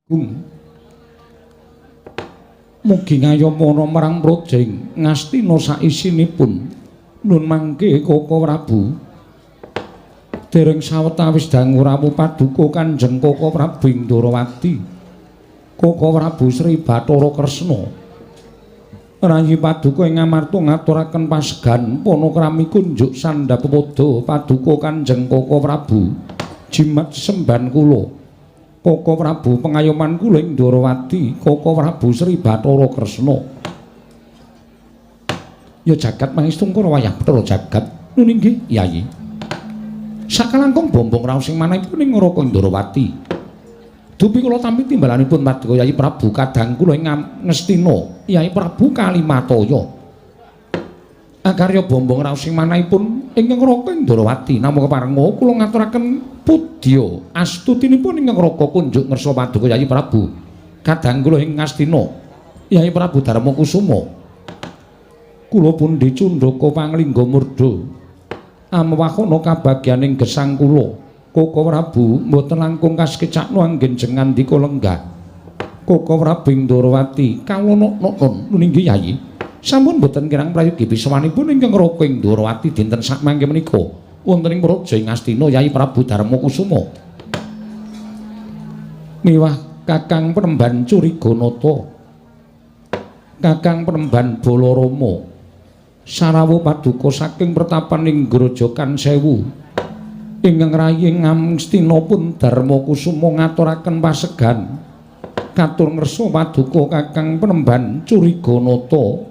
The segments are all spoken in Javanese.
Agung. Mugi ngayomana marang praja ing Ngastina saisinipun. Nun mangke Koko Prabu. Dereng sawetawis dangu rawuh paduka Kanjeng Koko Prabu ing Ndorowati. Koko Prabu Sri Bathara Kresna. Rayi paduka ing Ngamarta ngaturaken pasegan panakrami kunjuk sandhapepada paduka Kanjeng Koko Prabu. Jimat semban kula. Koko Prabu pengayoman kula ing Ndorowati, Koko Prabu Sri Bathara Kresna. Ya jagat mangestungkara wayah Bathara jagat. Nun inggih, Yayi. Sakalangkung bombong raos ing manahipun ing Raka Ndorowati. Dupi kula tampi timbalanipun paduka Yayi Prabu kadang kula ing Ngastina, Yayi Prabu Kalimataya. Akarya bombong raos ing manahipun ing Raka Ndorowati, namung keparenga kula ngaturaken pudya astutinipun ingkang raka kunjuk ngersa paduka Yayi Prabu kadang kula ing Ngastina, Yayi Prabu Darma Kusuma. Kula pundi cundhaka panglingga murda amwahana kabagyaning gesang kula. Koko Prabu mboten langkung kasekecakno anggen jeng ngandika lenggah. Koko Prabu ing Ndorowati kawula nok-nokon. Nun inggih, Yayi. Sampun mboten kirang prayogi pisawanipun ingkang raka ing Ndorowati dinten sakmangke menika wonten ing praja ing Ngastina Yayi Prabu Darma Kusuma. Miwah Kakang Penemban Curiganata, Kakang Penemban Balarama, sarawuh paduka saking pertapan ing Grojogan Sewu. Ingkang rayi ing Ngastina pun Darma Kusuma ngaturaken pasegan. Katur ngersa paduka Kakang Penemban Curiganata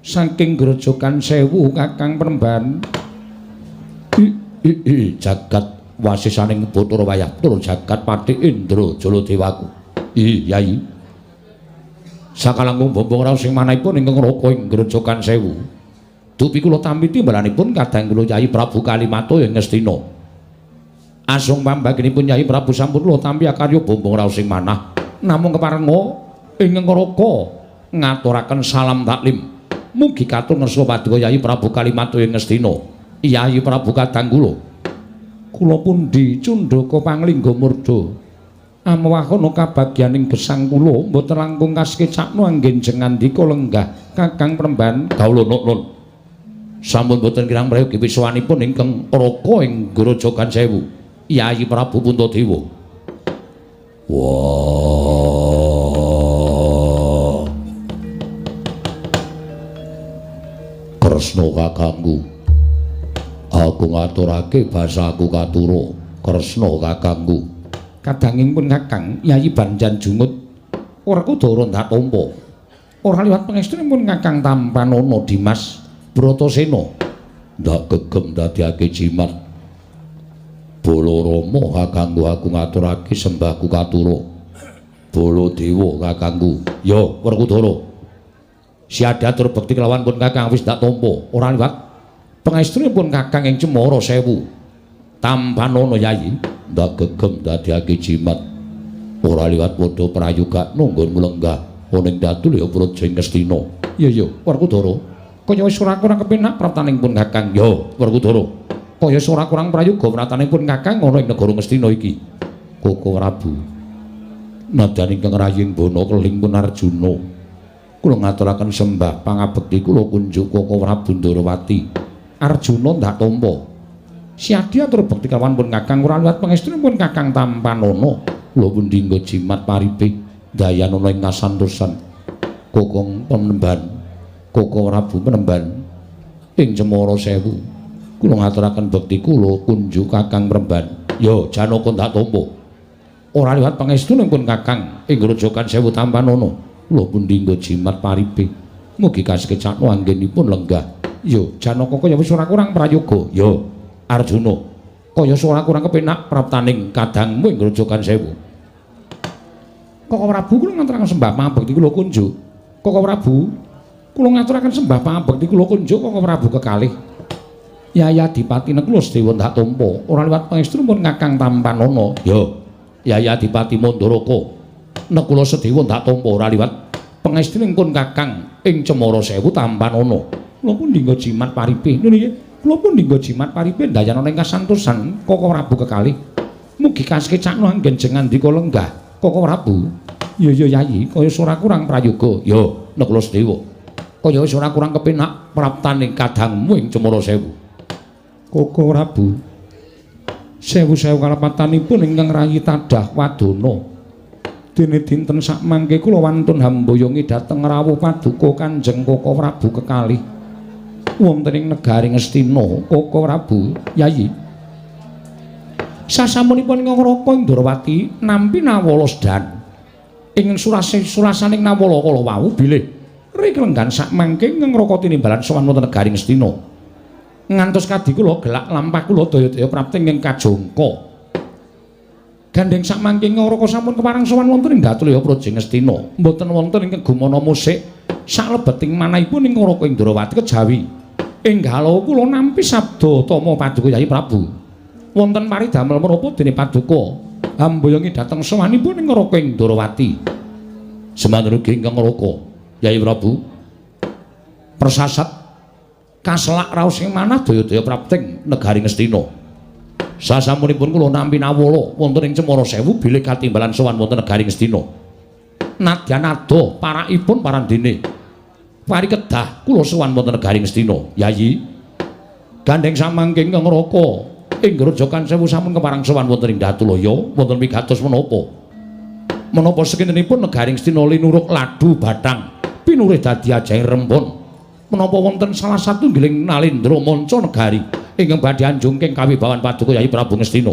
saking Grojogan Sewu. Kakang Penemban I jagat wasisaning Bathara wayah Bathara jagat pati Indra Jaladewaku. I Yayi. Sakalangkung bombong raos ing manahipun ingkang raka ing Grojogan Sewu. Dupi kula tampi timbalanipun kadang kula Yayi Prabu Kalimataya ing Ngastina. Asung pambaginipun Yayi Prabu sampun kula tampi akarya bombong raos ing manah. Namung keparenga ingkang raka ngaturaken salam taklim. Mugi katur ngersa paduka Yayi Prabu Kalimataya ing Ngastina. Yayi Prabu kadang kula. Kula pundi cundhaka panglingga murda. Amwahana kabagyaning gesang kula mboten langkung kasekecakno anggen jeng ngandika lenggah. Kakang Penemban kawula nun. Sampun boten kirang prayogi pisawanipun ingkang raka ing Grojogan Sewu. Yayi Prabu Puntadewa. Wah. Kresna kakangku. Aku ngaturake basaku katura. Kresna kakangku. Kadanging pun Kakang Yayi Banjan Jungut Werkudara ndak tampa. Ora liwat pangestunipun Kakang Tampanana Dimas Bratasena. Ndak gegem dadiake jimat. Balarama kakangku, aku ngaturake sembahku katura. Baladewa kakangku. Ya Werkudara. Siadatur bekti kelawan pun Kakang wis ndak tampa. Ora liwat pangestunipun Kakang ing Cemara Sewu. Tampanana Yayi ndak gegem dadiake jimat. Ora liwat padha prayogakno nggonmu lenggah ana ing datul ya praja ing Ngastina. Iya iya Werkudara. Kaya wis ora kurang kepenak praptaning pun Kakang. Ya Werkudara. Kaya wis ora kurang prayoga praptaning pun Kakang ana ing negara Ngastina iki. Koko Prabu. Nadyan ingkang raying bana keling pun Arjuna. Kula ngaturaken sembah pangabekti kula kunjuk Koko Prabu Ndorowati. Arjuna ndak tampa. Siadi atur bekti kawan pun Kakang ora liwat pangestunipun Kakang Tampanana. Kula pundi nggo jimat paripe dayanana ing kasantosan. Kokong Penemban, Koko Prabu Penemban ing Cemara Sewu. Kula ngaturaken bekti kula kunjuk Kakang Penemban. Ya Janaka ndak tampa. Ora liwat pangestunipun Kakang ing Grojogan Sewu Tampanana. Kula pundi nggo jimat paripe. Mugi kasekecakno anggenipun lenggah. Ya Janaka kaya wis ora kurang prayoga. Ya Arjuna kaya ora kurang kepenak praptaning kadangmu ing Grojogan Sewu. Koko Prabu kula ngaturaken sembah pangabekti kula kunjuk. Koko Prabu kula ngaturaken sembah pangabekti kula kunjuk Koko Prabu kekalih. Yaya Adipati Nekula Sedewa ndak tampa. Ora liwat pangestunipun Kakang Tampanana. Ya Yaya Adipati Mandaraka Nekula Sedewa ndak tampa. Ora liwat pangestunipun Kakang ing Cemara Sewu Tampanana. Kula pundi nggo jimat paripe. Nun nggih. Kula pundi nggo jimat paripe ndayanana ing kasantosan Koko Prabu kekalih. Mugi kasekecakno anggen jeng ngandika lenggah. Koko Prabu. Ya ya Yayi, kaya ora kurang prayoga. Ya, Nakula Sadewa. Kaya wis ora kurang kepenak praptaning kadangmu ing Cemara Sewu. Koko Prabu. Sewu-sewu kalepatanipun ingkang rayi tadah wadana. Dene dinten sakmangke kula wantun hamboyongi dhateng rawuh paduka Kanjeng Koko Prabu kekalih. Wonten ing negari Ngastina, Koko Prabu, Yayi. Sasampunipun ingkang Raka Indrawati nampi nawala sedan. Ing surasaning nawala kala wau bilih riklenggan sakmangke ingkang Raka tinimbalan sowan wonten negari Ngastina. Ngantos kadi kula gelak lampah kula daya-daya prapti ing kajongka. Gandheng sakmangke Raka sampun kepareng sowan wonten ing Datulaya Praja Ngastina. Mboten wonten ingkang gumana musik saklebeting manahipun ing Raka Indrawati kejawi. Enggalo kula nampi sabda tama paduka Yayi Prabu. Wonten paridamel menapa dene paduka hamboyongi dhateng sowanipun ing Raka Indrawati. Semanten ugi ingkang Raka Yayi Prabu. Persasat kaselak raos ing manah daya-daya prapting negari Ngastina. Sasampunipun kula nampi nawala wonten ing Cemara Sewu bilih katimbalan sowan wonten negari Ngastina. Nadyan adoh parakipun parandene. Pari kedah kula sowan wonten negari Ngastina. Yayi, gandheng samangke ingkang Raka ing Grojogan Sewu sampun kepareng sowan wonten ing Datulaya wonten wigatos menapa? Menapa sekintenipun negari Ngastina linuruk ladu bathang pinurih dadi ajahe rempon. Menapa wonten salah satunggiling nalendra manca negari ingkang badhe anjungking kawibawan paduka Yayi Prabu Ngastina.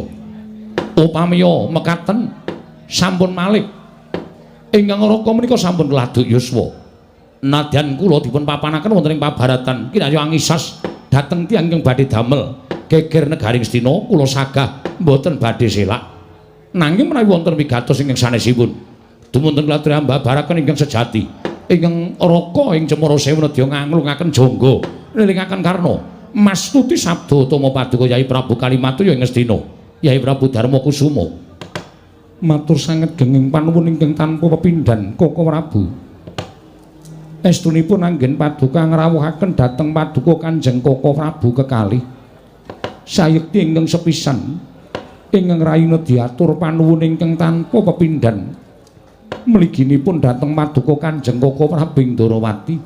Upamiya mekaten sampun malih ingkang Raka menika sampun laduk yuswa. Nadyan kula dipun papanaken wonten ing pabaratan kinarya angisas dhateng tiyang ingkang badhe damel geger negari Ngastina kula sagah mboten badhe selak. Nanging menawi wonten wigatos ingkang sanesipun dumunten kula ambabaraken ingkang sejati ingkang Raka ing Cemara Sewu nedya nganglungaken jangga ngelingaken karna mastuti sabda utama paduka Yayi Prabu Kalimatuya ing Ngastina Yayi Prabu Darma Kusuma. Matur sanget genging panuwun ingkang tanpa pepindhan Koko Prabu. Estunipun anggen paduka ngrawuhaken dhateng paduka Kanjeng Koko Prabu kekalih. Sayekti ingkang sepisan ingkang rayi nedya atur panuwun ingkang tanpa pepindhan mliginipun dhateng paduka Kanjeng Koko Prabu Indrawati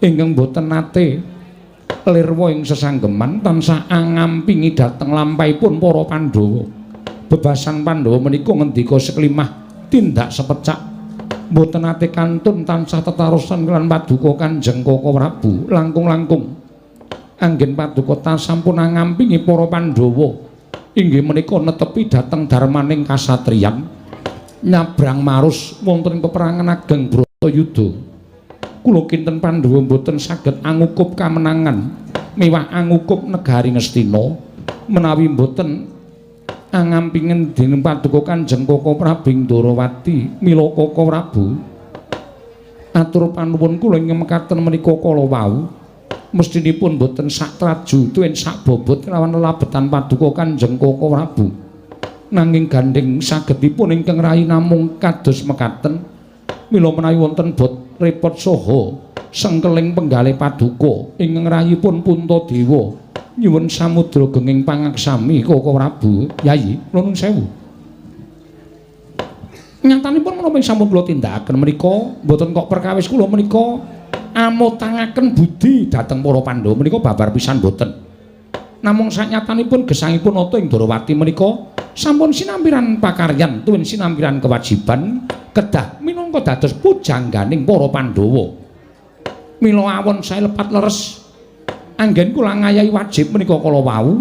ingkang boten nate lirwa ing sesanggeman tansah angampingi dhateng lampahipun para Pandhawa. Bebasan Pandhawa menika ngendika seklimah tindak sepecak boten nate kantun tansah tetarosan kelawan paduka Kanjeng Koko Prabu langkung-langkung anggen paduka sampun angampingi para Pandhawa inggih menika netepi dhateng darmaning kasatriyan nyabrang marus wonten ing peperangan ageng Bratayuda. Kula kinten Pandhawa mboten saged angukup kamenangan miwah angukup negari Ngastina menawi mboten angampingen dening paduka Kanjeng Koko Prabu Indrawati. Mila Koko Prabu atur panuwun kula ing mekaten menika kala wau mestinipun mboten sak traju tuwin sak bobot kelawan lelabetan paduka Kanjeng Koko Prabu. Nanging gandheng sagedipun ingkang rayi namung kados mekaten. Mila menawi wonten bot repot saha sengkeling penggalih paduka ingkang rayipun Puntadewa nyuwun samudra genging pangaksami Koko Prabu. Yayi, kula nuwun sewu. Nyatanipun menapa sampun kula tindakaken menika mboten kok perkawis kula menika amotangaken budi dhateng para Pandhawa menika babar pisan mboten. Namung sanyatanipun gesangipun Nata Indrawati menika sampun sinampiran pakaryan tuwin sinampiran kewajiban kedah minangka dados pujangganing para Pandhawa. Mila awon sae lepat leres anggen kula ngayahi wajib menika kala wau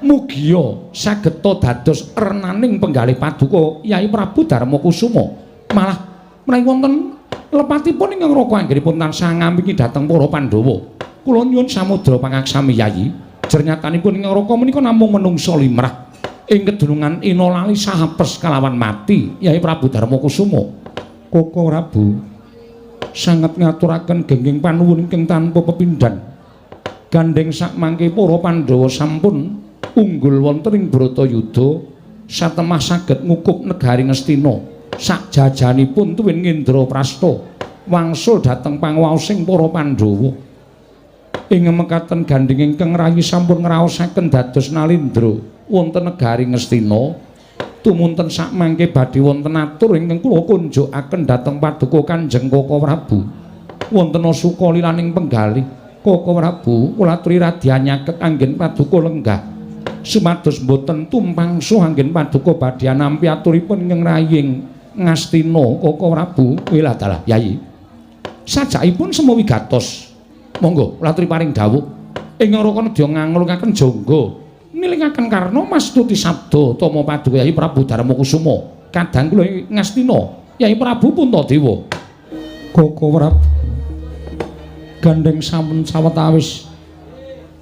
mugia sageta dados renaning penggalih paduka Yai Prabu Darma Kusuma. Malah menawi wonten lepatipun ingkang Raka anggenipun tansah ngampingi dhateng para Pandhawa. Kula nyuwun samudra pangaksami Yayi. Jernyatanipun ingkang Raka menika namung menungsa limrah ing kedunungan ina lali sahapes kalawan mati Yai Prabu Darma Kusuma. Koko Prabu sanget ngaturaken gengging panuwun ingkang tanpa pepindhan. Gandheng sakmangke para Pandhawa sampun unggul wonten ing Bratayuda satemah saged ngukup negari Ngastina sakjajanipun tuwin Ngendraprasta wangsul dhateng panguwaosing para Pandhawa. Ing mekaten gandheng ingkang rayi sampun ngraosaken dados nalendra wonten negari Ngastina. Tumunten sakmangke badhe wonten atur ingkang kula kunjukaken dhateng Paduka Kanjeng Koko Prabu. Wonten suka lilaning penggalih. Koko Prabu kula aturi radya nyaket anggen Paduka lenggah. Supados mboten tumpangsuh anggen Paduka badhe nampi aturipun ingkang raying Ngastina Koko Prabu. Wilah dalah Yayi. Sajakipun sema wigatos. Monggo kula aturi paring dawuh. Ing Raka nedya nganglungaken jangga nilingaken karna mastuti sabda tama Paduka Yayi Prabu Darmakusuma. Kadang kula Ngastina Yayi Prabu Puntadewa. Koko Prabu gandheng sampun sawetawis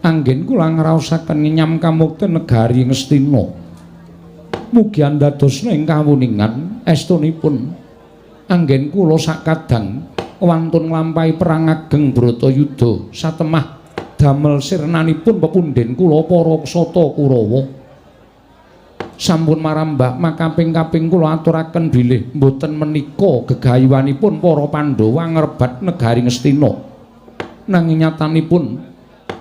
anggen kula ngraosaken ngenyam kamukten negari Ngastina. Mugi andadosna ing kawuningan estunipun anggen kula sakadang wantun nglampahi perang ageng Bratayuda satemah damel sirnanipun pepundhen kula para Sata Kurawa. Sampun marambah makaping-kaping kula aturaken bilih mboten menika gegayuhanipun para Pandhawa ngrebat negari Ngastina. Nanging nyatanipun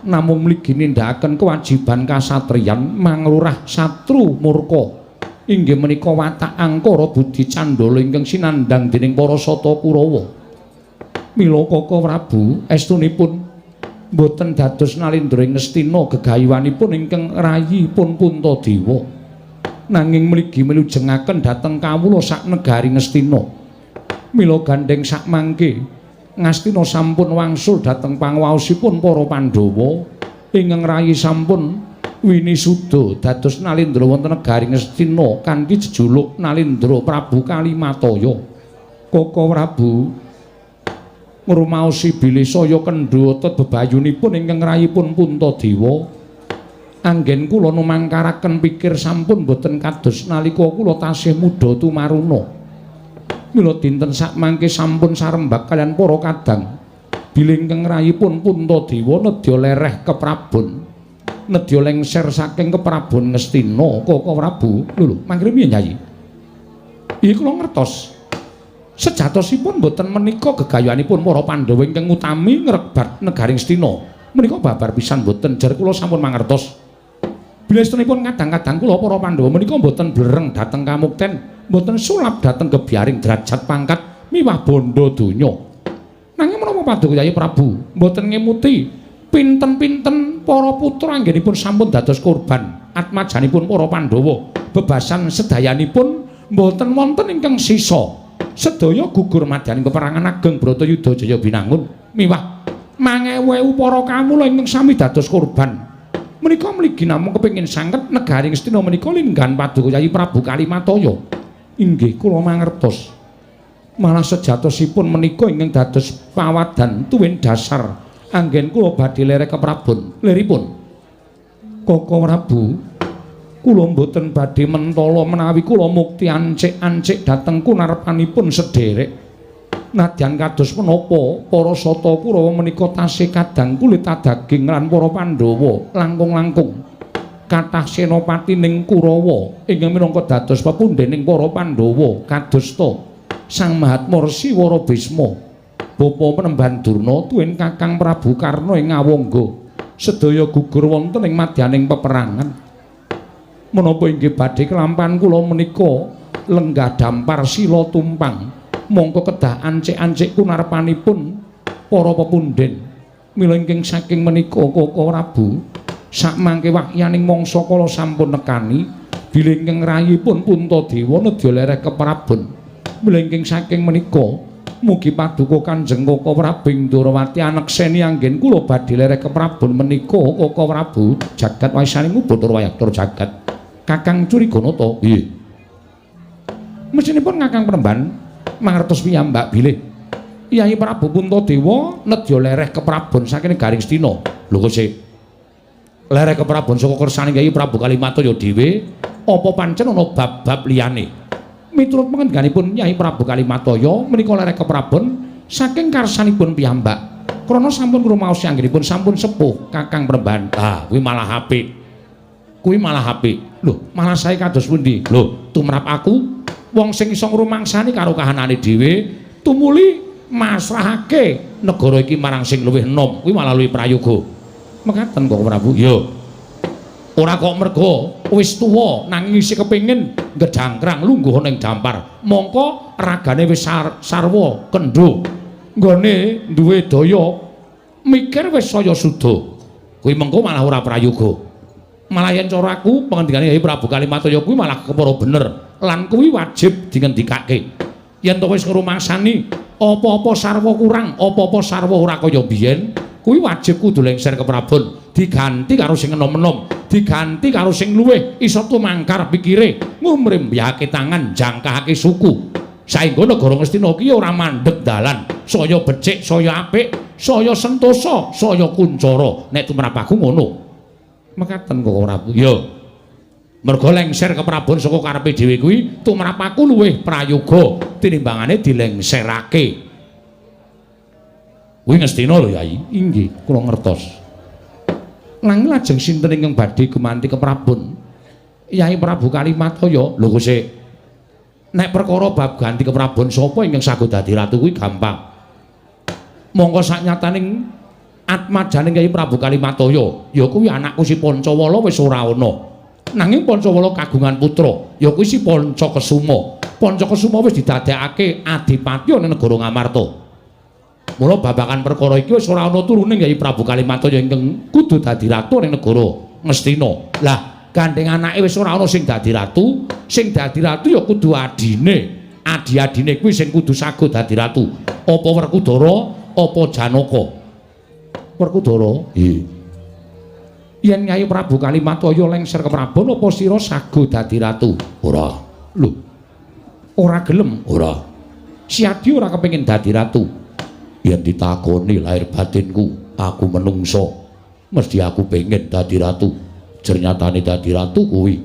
namung mligi nindakaken kewajiban kasatriyan manglurah satru murka. Inggih menika watak angkara budi candala ingkang sinandhang dening para Sata Kurawa. Mila Koko Prabu estunipun mboten dados nalindra ing Ngastina gegayuhanipun ingkang rayipun Puntadewa. Nanging mligi milujengaken dhateng kawula sak negari Ngastina. Mila gandheng sakmangke Ngastina sampun wangsul dhateng pangwaosipun para Pandhawa ingkang rayi sampun winisuda dados nalindra wonten negari Ngastina kanthi jejuluk Nalindra Prabu Kalimataya. Koko Prabu ngrumaosi bilih saya kendha otot bebayunipun ingkang rayipun Puntadewa. Anggen kula numangkaraken pikir sampun boten kados nalika kula tasih muda tumaruna. Mila dinten sakmangke sampun sarembak kaliyan para kadang bilih ingkang rayipun Puntadewa nedya lereh keprabon, nedya lengser saking keprabon Ngastina. Koko Prabu lho mangkire piye Nyai? Iya kula ngertos. Sejatosipun boten menika gegayuhanipun para Pandhawa ingkang utami ngrebat negari Ngastina. Menika babar pisan boten, jar kula sampun mangertos. Bilestunipun kadang-kadang kula para Pandhawa menika boten blereng dhateng kamukten, boten sulap dhateng gebyaring derajat pangkat miwah bondo donya. Nanging menapa Paduka Yayi Prabu boten ngemuti pinten-pinten para putra anggenipun sampun dados korban atmajanipun para Pandhawa. Bebasan sedayanipun boten wonten ingkang sisa. Sedaya gugur madyaning peperangan ageng Bratayuda Jaya Binangun miwah mangewu-ewu para kawula ingkang sami dados korban. Menika mligi namung kepengin sanget negari Ngastina menika linggan Paduka Yayi Prabu Kalimataya. Inggih kula mangertos. Malah sejatosipun menika ingkang dados pawadan tuwin dasar anggen kula badhe lerek keprabon. Liripun Koko Prabu, kula mboten badhe mentala menawi kula mukti ancik-ancik dhateng kunarpanipun sederek. Nadyan kados menapa para Sata Kurawa menika tasih kadang kulit daging lan para Pandhawa langkung-langkung kathah senopati ning Kurawa ingkang minangka dados pepundhening para Pandhawa kadosta Sang Mahatma Resi Wara Bisma, bapa Penemban Durna tuwin Kakang Prabu Karna ing Ngawangga sedaya gugur wonten ing madyaning peperangan. Menapa inggih badhe kelampahan kula menika lenggah dampar sila tumpang mongko kedah ancik-ancik kunarpanipun para pepundhen. Mila ingkang saking menika Koko Prabu sakmangke wahyaning mangsa kala sampun nekani bilih ingkang rayipun Puntadewa nedya lereh keprabon. Mila ingkang saking menika mugi Paduka Kanjeng Koko Prabu ing Ndorowati anekseni anggen kula badhe lereh keprabon menika Koko Prabu jagat waisaning Bathara Wayabdara jagat. Kakang Curiganata. Nggih. Mesinipun Kakang Penemban mangertos piyambak bilih Yayi Prabu Puntadewa nedya lereh keprabon saking negari Ngastina. Lho kok sik lereh keprabon saka kersane Yayi Prabu Kalimataya dhewe apa pancen ana bab-bab liyane? Miturut pangendikaanipun Yayi Prabu Kalimataya menika lereh keprabon saking karsanipun piyambak. Krana sampun ngrumaosi anggenipun sampun sepuh Kakang Penemban. Ah, kuwi malah apik. Kuwi malah apik. Lho, malah sae kados pundi? Lho, tumrap aku wong sing iso ngrumangsani karo kahanane dhewe tumuli masrahake negara iki marang sing luwih enom, kuwi malah luwih prayoga. Mekaten kok Prabu. Iya. Ora kok mergo Wis tuwa nanging isih kepengin ngejangkrang lungguh ana ing dampar. Mongko ragane wis sarwa kendho. Nggone duwe daya mikir wis saya suda. Kuwi mengko malah ora prayoga. Malah yen cara aku pengendikane Kyai Prabu Kalimataya kuwi malah kepara bener lan kuwi wajib dingendikake. Yen to wis ngrumangsani apa-apa sarwa kurang, apa-apa sarwa ora kaya biyen, kuwi wajib kudu lengser keprabon, diganti karo sing enom-enom, diganti karo sing luwih iso tumangkar pikire, ngumrembyake tangan, jangkahake suku. Saengga negara Ngastina ki ora mandeg dalan, saya becik, saya apik, saya sentosa, saya kuncara. Nek tumrap aku ngono. Mekaten kok Prabu. Ya. Merga lengser keprabon saka karepe dhewe kuwi tumrap aku luwih prayoga tinimbangane dilengserake. Kuwi Ngastina lho Yai. Inggih, kula ngertos. Nanging lajeng sinten ingkang badhe gumanti keprabon? Yai Prabu Kalimataya. Lho kok sik. Nek perkara bab ganti keprabon sapa ingkang sago dadi ratu kuwi gampang. Mongko saknyataning atmajaning Kyai Prabu Kalimataya, ya kuwi anakku si Pancawala wis ora ana. Nanging Pancawala kagungan putra, ya kuwi si Pancakesuma. Pancakesuma wis didadekake adipati ana negara Ngamarta. Mula babagan perkara iki wis ora ana turune Kyai Prabu Kalimataya ingkang kudu dadi ratu ning negara Ngastina. Lah, gandeng anake wis ora ana sing dadi ratu, sing dadi ratu ya kudu adine. Adi-adine kuwi sing kudu sago dadi ratu. Apa Werkudara, apa Janaka? Werkudara, nggih. Yen Kyai Prabu Kalimataya lengser keprabon apa sira sago dadi ratu? Ora. Lho. Ora gelem? Ora. Siadi ora kepengin dadi ratu. Yen ditakoni lahir batinku, aku menungso, mesti aku pengen dadi ratu. Jernyatane dadi ratu kuwi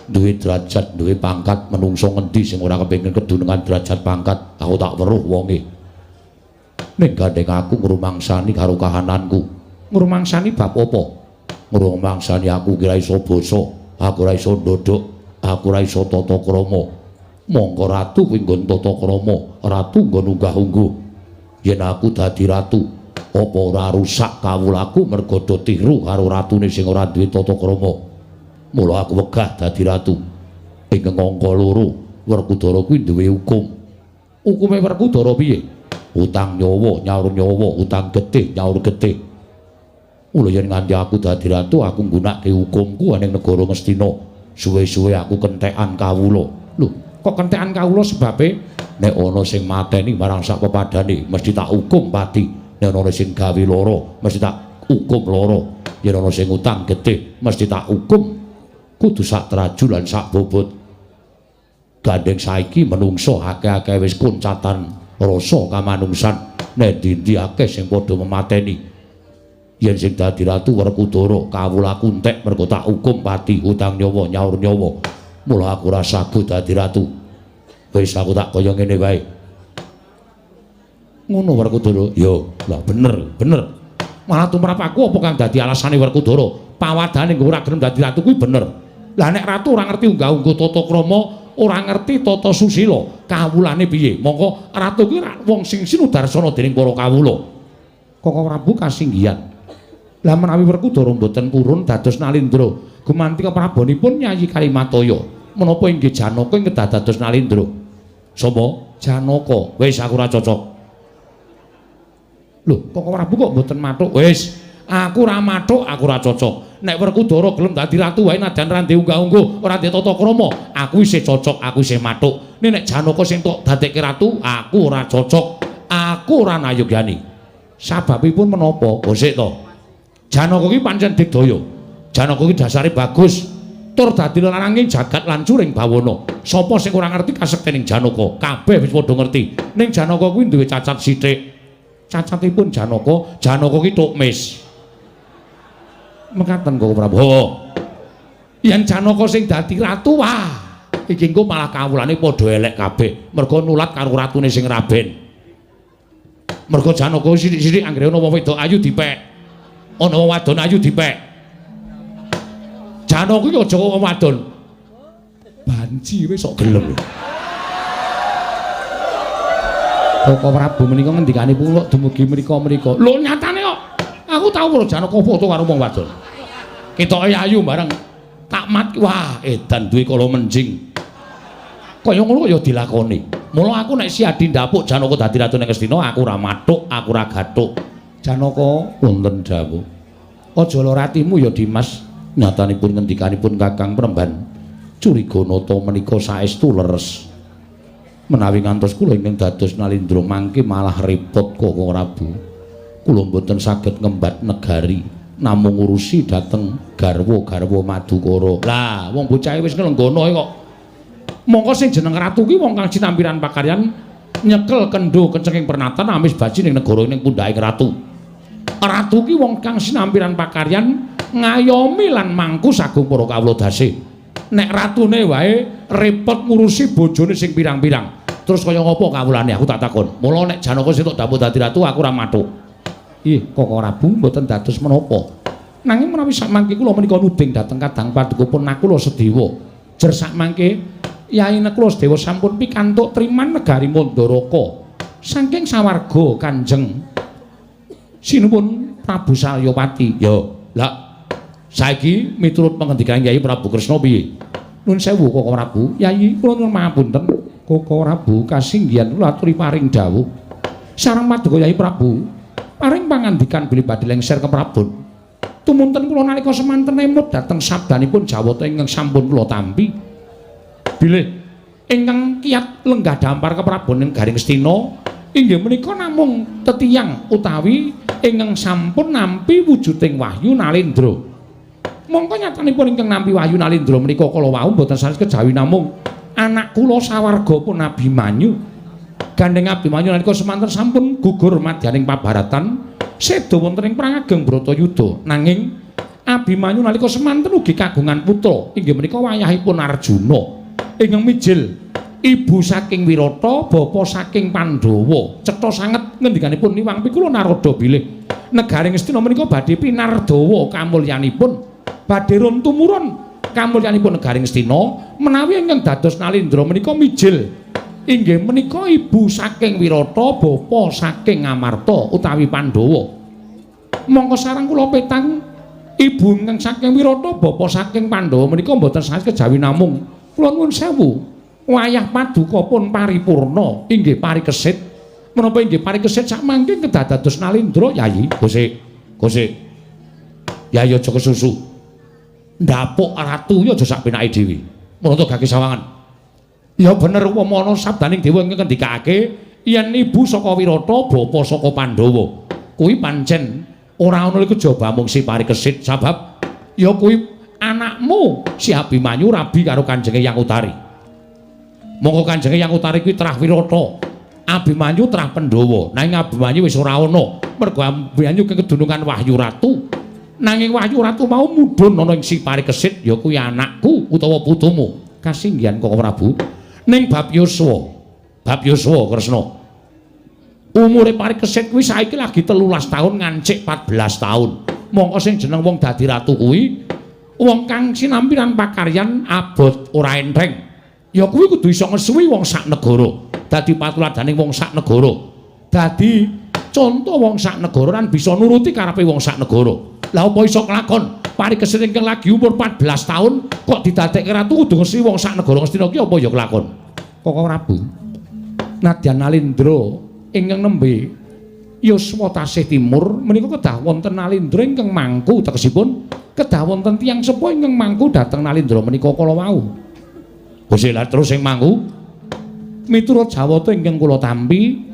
duwe derajat, duwe pangkat. Menungso ngendi sing ora kepengin kedunungan derajat pangkat? Aku tak weruh wonge. Ning gandeng aku ngrumangsani karo kahananku. Ngrumangsani bab apa? Ngrumangsani aku ki ora iso basa, aku ora iso ndodhok, aku ora iso tata krama. Mongko ratu kuwi nggon tata krama, ratu nggon unggah-ungguh. Yen aku dadi ratu, apa ora rusak kawulaku merga do tiru karo ratune sing ora duwe tata krama? Mula aku wegah dadi ratu. Ing angka loro, Werkudara kuwi duwe hukum. Hukume Werkudara piye? Utang nyawa, nyaur nyawa, utang getih, nyaur getih. Mula yen nganti aku dadi ratu, aku nggunakake hukumku ning negara Ngastina. Suwe-suwe aku kentekan kawula. Lho, kok kentekan kawula sebabe? Nek ana sing mateni marang sak pepadane, mesti tak hukum pati. Nek ana sing gawe lara, mesti tak hukum lara. Yen ana sing utang getih, mesti tak hukum. Kudu sak traju lan sak bobot. Gandeng saiki menungso akeh-akeh wis kuncatan rasa kamanungsan. Nek ndi-ndi akeh sing padha memateni. Yen sing dadi ratu Werkudara, kawulaku entek mergo tak hukum pati, utang nyawa nyaur nyawa. Mula aku ora sago dadi ratu. Wis aku tak kaya ngene wae. Ngono Werkudara? Ya, lah bener, bener. Malah tumrap aku apa kang dadi alasane Werkudara? Pawadane nggo ora gelem dadi ratu kuwi bener. Lah nek ratu ora ngerti unggah-ungguh tata krama, ora ngerti tata susila, kawulane piye? Mongko ratu kuwi wong sing sinudarsana dening para kawula. Koko Prabu kasinggihan. Lah menawi Werkudara mboten purun dados Nalindra, gumanti keprabonipun Nyai Kalimataya. Menapa inggih Janaka ing kedah dados Nalindra? Sapa? Janaka. Wis aku ora cocok. Lho, Koko Prabu kok mboten mathuk? Wis, aku ora mathuk, aku ora cocok. Nek Werkudara gelem dadi ratu wae najan ra ndek unggah-ungguh, ora ndek tata krama, aku isih cocok, aku isih mathuk. Nek Janaka sing tok dadekke ratu, aku ora cocok. Aku ora nayogyani. Sababipun menapa? Sik to. Janaka ki pancen digdaya. Janaka ki dasare bagus. Tur dadi lananging jagat lan curing bawana. Sapa sing ora ngerti kasektening Janaka? Kabeh wis padha ngerti. Ning Janaka kuwi duwe cacat sithik. Cacatipun Janaka, Janaka ki tukmis. Mekaten Koko Prabu. Yen Janaka sing dadi ratu, wah, iki engko malah kawulane padha elek kabeh. Mergo nulat karo ratune sing raben. Mergo Janaka sithik-sithik anggere ana wong wedok ayu dipek. Ana wong wadon ayu dipek. Janaka ki aja wong wadon. Banci wis sok gelem. Koko Prabu menika ngendikanipun kok dumugi mrika-mrika. Lho nyatane kok aku tau weruh Janaka foto karo wong wadon. Ketoke ayu bareng. Tak Akmat wah edan duwe kala menjing. Kaya ngono kaya dilakoni. Mula aku nek si Adi ndapuk Janaka dadi ratu ning Ngastina aku ora mathuk, aku ora gathuk. Janaka wonten dawuh. Aja lara atimu ya Dimas. Nyatanipun ngendikanipun Kakang Premban curiga nata menika saestu leres. Menawi ngantos kula ingkang dados Nalindra mangke malah repot Kakang Prabu. Kula mboten saged ngembat negari namung ngurusi dhateng garwa-garwa Madukara. Lah, wong bocahe wis nglenggana kok. Mongko sing jeneng ratu ki wong kang cinampiran pakaryan nyekel kendho kencenging pernatan amis baji ning negara ning pundhaking ratu. Ratu ki wong kang sinampiran pakaryan ngayomi lan mangku sagung para kawula dase. Nek ratune wae repot ngurusi bojone sing pirang-pirang. Terus kaya ngopo kawulane aku tak takon. Mula nek Janaka sing tok dapuk dadi ratu aku ora mathuk. Ih, Koko Prabu mboten dados menapa. Nanging menawi sakmangke kula menika nuding dhateng Kadang Paduka pun Nakula Sedewa. Jer sakmangke Yai Nakula Sedewa sampun pikantuk triman negari Mandaraka. Saking sawarga Kanjeng Sinuwun Prabu Salyapati. Ya, lah saiki miturut pangendikan Yai Prabu Kresna piye? Nun sewu Koko Prabu, Yai kula nyuwun pangapunten. Koko Prabu kasinggihan kula aturi paring dawuh. Sareng paduka Yai Prabu paring pangandikan bilih badhe lengser ke Prabon. Tumunten kula nalika semanten emut dhateng sabdanipun Jawata ingkang sampun kula tampi. Bilih ingkang kiat lenggah dampar ke Prabon ing Garing Ngastina inggih menika namung tetiyang utawi ingkang sampun nampi wujuding wahyu Nalendra. Mongko nyatanipun ingkang nampi wahyu Nalendra menika kala wau mboten sanes kejawi namung anak kula sawarga pun Abimanyu. Gandeng Abimanyu nalika semanten sampun gugur madyaning pabaratan seda wonten ing perang ageng Bratayuda. Nanging Abimanyu nalika semanten ugi kagungan putra inggih menika wayahipun Arjuna ingkang mijil ibu saking Wirata, bapa saking Pandhawa. Cetha sanget ngendikanipun Niwang Pikula Narada bilih negari Ngastina menika badhe pinardawa kamulyanipun, badhe run tumurun kamulyanipun negari Ngastina menawi ingkang dados Nalendra menika mijil inggih menika ibu saking Wirata, bapa saking Amarta utawi Pandhawa. Mongko sareng kula petang ibu ingkang saking Wirata, bapa saking Pandhawa menika mboten sanes kejawi namung kula nuwun sewu. Wayah paduka pun paripurna inggih parikesit. Menapa inggih parikesit sakmangke kedah dados Nalendra Yayi? Gosik, gosik. Yayi aja kesusu. Ndapuk ratu ya aja sak penake dhewe. Mula gage sawangan. Ya bener upama ana sabdaning dewa ingkang ngendikake yen ibu saka Wirata, bapa saka Pandhawa. Kuwi pancen ora ana kejaba mung si parikesit sabab ya kuwi anakmu si Abimanyu rabi karo Kanjeng Hyang Utari. Monggo Kanjeng Hyang Utari kuwi trah Wirata, Abimanyu trah Pandhawa. Nanging Abimanyu wis ora ana mergo Abimanyu kedunungan Wahyu Ratu. Nanging Wahyu Ratu mau mudhun ana ing si parikesit ya kuwi anakku utawa putumu. Kasinggihan Koko Prabu. Ning bab yuswa, bab yuswa Kresna. Umure parikesit kuwi saiki lagi 13 tahun ngancik 14 tahun. Mongko sing jeneng wong dadi ratu kuwi wong kang sinampiran pakaryan abot ora enteng. Ya kuwi kudu iso ngesuwi wong sak negara. Dadi patuladaning wong sak negara. Dadi conto wong sak negara lan bisa nuruti karepe wong sak negara. Lah apa iso kelakon parikesit ingkang lagi umur 14 tahun kok didadekke ratu kudu ngesuwi wong sak negara Ngastina ki apa ya kelakon? Koko Prabu. Nadyan Nalendra ingkang nembe yuswa tasih timur menika kedah wonten Nalendra ingkang mangku tegesipun kedah wonten tiyang sepuh ingkang mangku dhateng Nalendra menika kala wau. Gusti lah terus sing mangku miturut Jawata ingkang kula tampi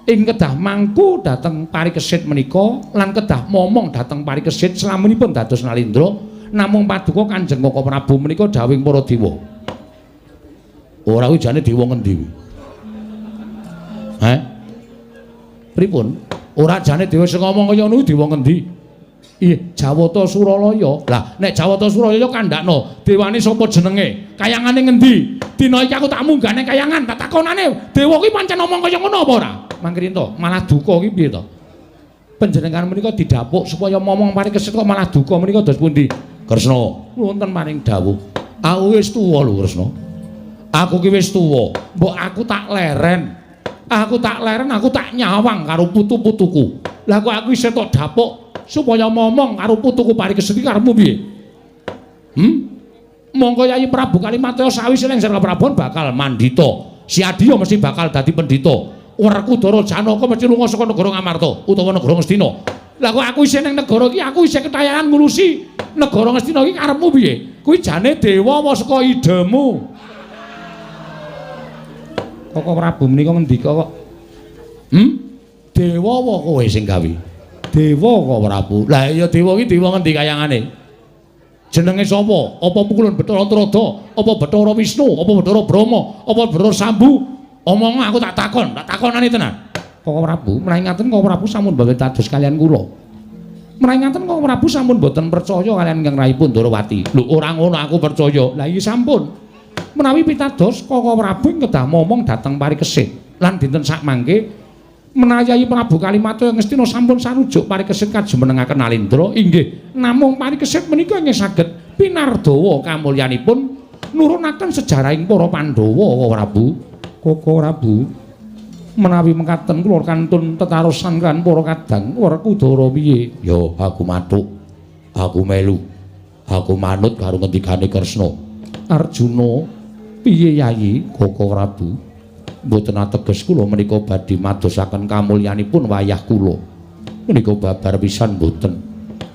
ing kedah mangku dhateng parikesit menika lan kedah momong dhateng parikesit slamunipun dados Nalendra namung paduka Kanjeng Koko Prabu menika dawuhing para dewa. Ora kuwi jane dewa ngendi kuwi? Heh? Pripun? Ora jane dewa sing ngomong kaya ngono dewa ngendi? Ih, Jawata Suralaya. Lah, nek Jawata Suralaya kandhakno, dewane sapa jenenge? Kayangane ngendi? Dina iki aku tak munggahne kayangan, tak takonane, dewa kuwi pancen ngomong kaya ngono apa ora? Mangkrinta, malah duka ki piye to? Panjenengan menika didapuk supaya momong parikesit kok malah duka menika dos pundi? Kresna, wonten maring dawuh. Aku wis tuwa lho, Kresna. Aku ki wis tuwa. Mbok aku tak leren. Aku tak leren, aku tak nyawang karo putu-putuku. Lah kok aku isih tok dapuk supaya momong karo putuku parikesit iki karepmu piye? Hmm? Mongko Yayi Prabu Kalimataya sawise lengser keprabon bakal mandhita. Si Adiya mesti bakal dadi pendhita. Werkudara Janaka mesti lunga saka negara Ngamarta utawa negara Ngastina. Lah kok aku isih ning negara iki, aku isih ketayangan ngurusi negara Ngastina iki karepmu piye? Kuwi jane dewa apa saka idemu? Koko Prabu menika ngendika kok. Hmm? Dewa apa kowe sing gawe? Dewa kok Prabu. Lah iya dewa iki dewa ngendi kayangane? Jenenge sapa? Apa pukulun Bathara Narada? Apa Bathara Wisnu? Apa Bathara Brahma? Apa Bathara Sambu? Omong aku tak takon, tak takonane tenan. Koko Prabu, menawi ngaten Koko Prabu sampun boten dados kaliyan kula. Menawi ngaten Koko Prabu sampun boten percaya kaliyan ingkang rahipun Ndorowati. Lho ora ngono aku percaya. Lah iki sampun. Menawi pitados Koko Prabu kedah momong dhateng Parikesit. Lan dinten sakmangke menawi Yayi Prabu Kalimataya Ngastina sampun sarujuk Parikesit kajumenengaken Nalindra inggih namung Parikesit menika inggih saged pinardawa kamulyanipun nurunaken sejarahing para Pandhawa Koko Prabu. Koko Prabu menawi mekaten kula kantun tetarosan kan para kadang Werkudara piye? Ya aku mathuk. Aku melu. Aku manut karo ngendikane Kresna. Arjuna piye Yayi? Koko Prabu mboten ateges kula menika badhe madosaken kamulyanipun wayah kula. Menika babar pisan mboten.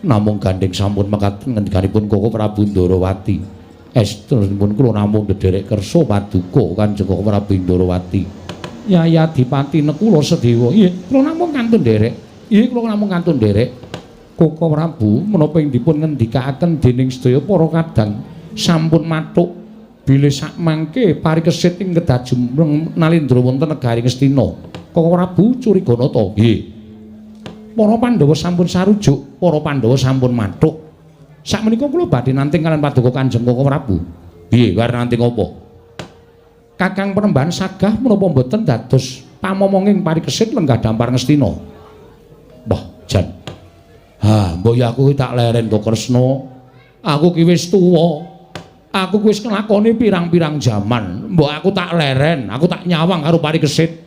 Namung gandheng sampun mekaten ngendikanipun Koko Prabu Ndorowati. Estunipun kula namung ndherek kersa paduka Kanjeng Koko Prabu Ndorowati. Yayi Adipati Nekula Sedewa. Nggih, kula namung kantun nderek. Nggih, kula namung kantun nderek. Koko Prabu menapa ing dipun ngendikaaken dening sedaya para kadang sampun mathuk bilih sakmangke Parikesit ing kedah jumreng Nalindra wonten negari Ngastina. Koko Prabu curiga nata? Nggih. Para Pandhawa sampun sarujuk, para Pandhawa sampun mathuk. Sakmenika kula badhe nanting kaliyan paduka Kanjeng Koko Prabu. Piye, arep nanting apa? Kakang Penemban sagah menapa mboten dados pamomonging Parikesit lenggah dampar Ngastina? Wah, jan. Ha, mbok ya aku tak leren to Kresna. Aku ki wis tuwa. Aku wis nglakoni pirang-pirang jaman. Mbok aku tak leren, aku tak nyawang karo Parikesit.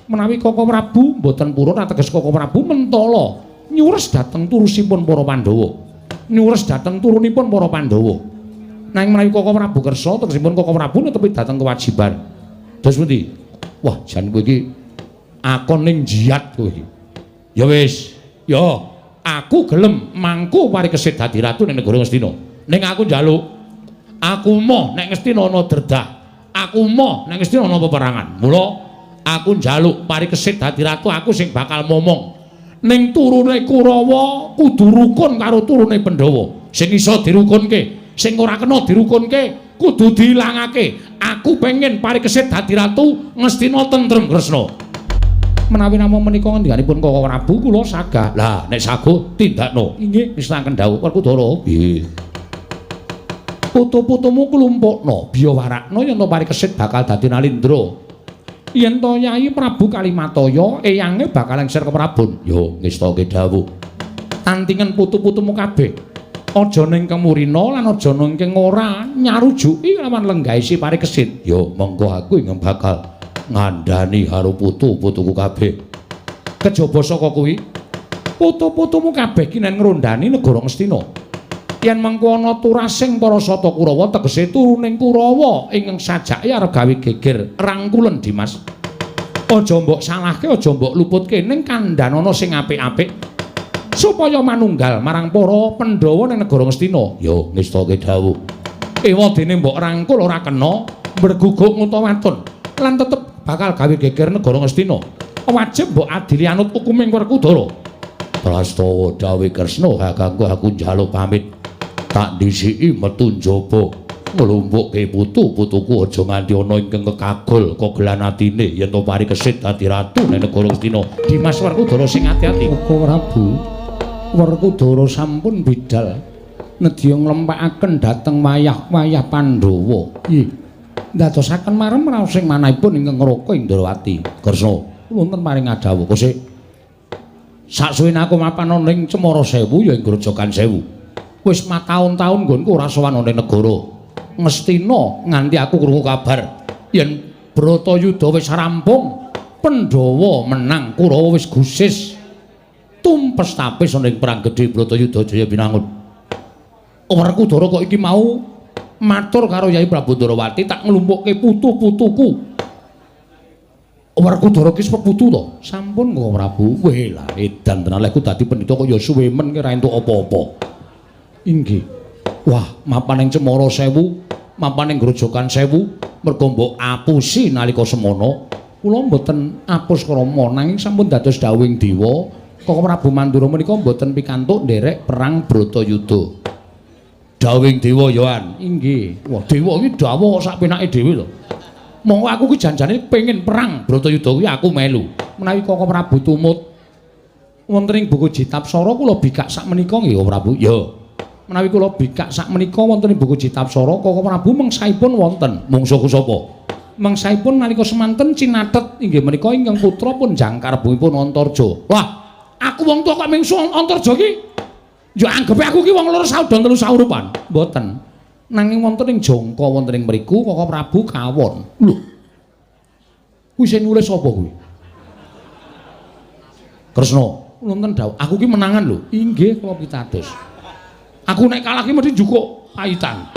Menawi Koko Prabu mboten purun ateges Koko Prabu mentala nyures dhateng turusipun para Pandhawa. Nyures dhateng turunipun para Pandhawa. Nanging menawi Koko Prabu kersa tegesipun Koko Prabu netepi dhateng kewajiban. Terus pundi? Wah, jan kowe iki akon ning jiat kowe iki. Ya wis, ya aku gelem mangku Parikesit dadi ratu ning negara Ngastina. Ning aku njaluk aku moh nek Ngastina ana dredah. Aku moh nek Ngastina ana peperangan. Mula aku njaluk Parikesit dadi ratu, aku sing bakal momong. Ning turune Kurawa kudu rukun karo turune Pandhawa. Sing iso dirukunke, sing ora kena dirukunke kudu diilangake. Aku pengen Parikesit dadi ratu, Ngastina tentrem Kresna. Menawi namung menika ngendikanipun Koko Prabu kula sagah. Lah nek saguh tindakno. Inggih, ngestakaken dawuh Werkudara. Nggih. Putu-putumu klumpukno, biya warakno yen to Parikesit bakal dadi Nalindra. Yen to Yayi Prabu Kalimataya eyange bakal lengser keprabon. Yo ngestake dawuh. Tantingen putu-putumu kabeh. Aja ning kemurina lan aja ning ora nyarujuki lawan lenggahe si Parikesit. Yo monggo aku ingkang bakal ngandhani karo putu-putuku kabeh. Kejaba saka kuwi, putu-putumu kabeh kinen ngrondani negara Ngastina. Yen mengko ana turasing para sata Kurawa tegese turuning Kurawa ingkang sajake arep gawe geger rangkulen Dimas. Aja mbok salahke, aja mbok luputke ning kandhanana sing apik-apik supaya manunggal marang para Pandhawa ning negara Ngastina. Yo ngestake dawuh. Ewadene mbok rangkul ora kena mbreguguk ngutawaton lan tetep bakal gawe geger negara Ngastina. Wajib mbok adili anut hukuming Werkudara. Prastawa dawuh Kresna, kakangku aku njaluk pamit. Tak dhisiki metu njaba nglumpukke putu-putuku aja nganti ana ingkang kekagol kogelan atine yen to Parikesit dadi ratu ning negara Ngastina. Dimas Werkudara sing ati-ati. Koko Prabu Werkudara sampun bidal nedya nglempakaken dhateng wayah-wayah Pandhawa. Nggih. Ndadosaken marem raos sing manahipun ingkang ngraka Indrawati. Kresna, wonten paring adhawuh kosek. Saksuwene aku mapan ana ing Cemara Sewu ya ing Grojogan Sewu. Wis mataun-taun nggonku ora sowan ana ning negara Ngastina nganti aku krungu kabar yen Bratayuda wis rampung, Pandhawa menang, Kurawa wis gusis. Tumpes tapis ana ing perang gedhe Bratayuda Jaya Binangun. Werkudara kok iki mau Matur karo Yai Prabu Ndorowati tak nglumpukke putu-putuku. Werkudara ki wis peputu to? Sampun Koko Prabu. Weh lah edan tenan lek ku dadi pendhita kaya suwe men ki ora entuk apa-apa. Inggih. Wah, mapan ing Cemara Sewu, mapan ing Grojogan Sewu, merga mbok apusi nalika semono. Kula mboten apus krama nanging sampun dados dawuhing dewa. Koko Prabu Mandura menika mboten pikantuk nderek perang Bratayuda. Dawuhing dewa yoan. Inggih. Wah, dewa iki dawuh sak penake dhewe to. Monggo aku ki janjane pengin perang Bratayuda kuwi aku melu. Menawi Koko Prabu tumut wonten ing buku Jitapsara kula bikak sak menika nggih Koko Prabu. Ya. Menawi kula bikak sak menika wonten ing buku Jitapsara Koko Prabu mengsaipun wonten. Mungsuhku sapa? Mengsaipun nalika semanten cinatet inggih menika ingkang putra pun jangkar bumipun Antarja. Wah, aku wong tuwa kok mungsuh Antarja ki? Ya anggepe aku ki wong loro saudon telu saurupan. Mboten. Nanging wonten ing jangka wonten ing mriku Koko Prabu kawon. Lho. Kuwi sing nulis sapa kuwi? Kresna, wonten dawuh, aku ki menangan lho. Inggih kula pitados. Aku nek kalah ki mesti njukuk pahitan.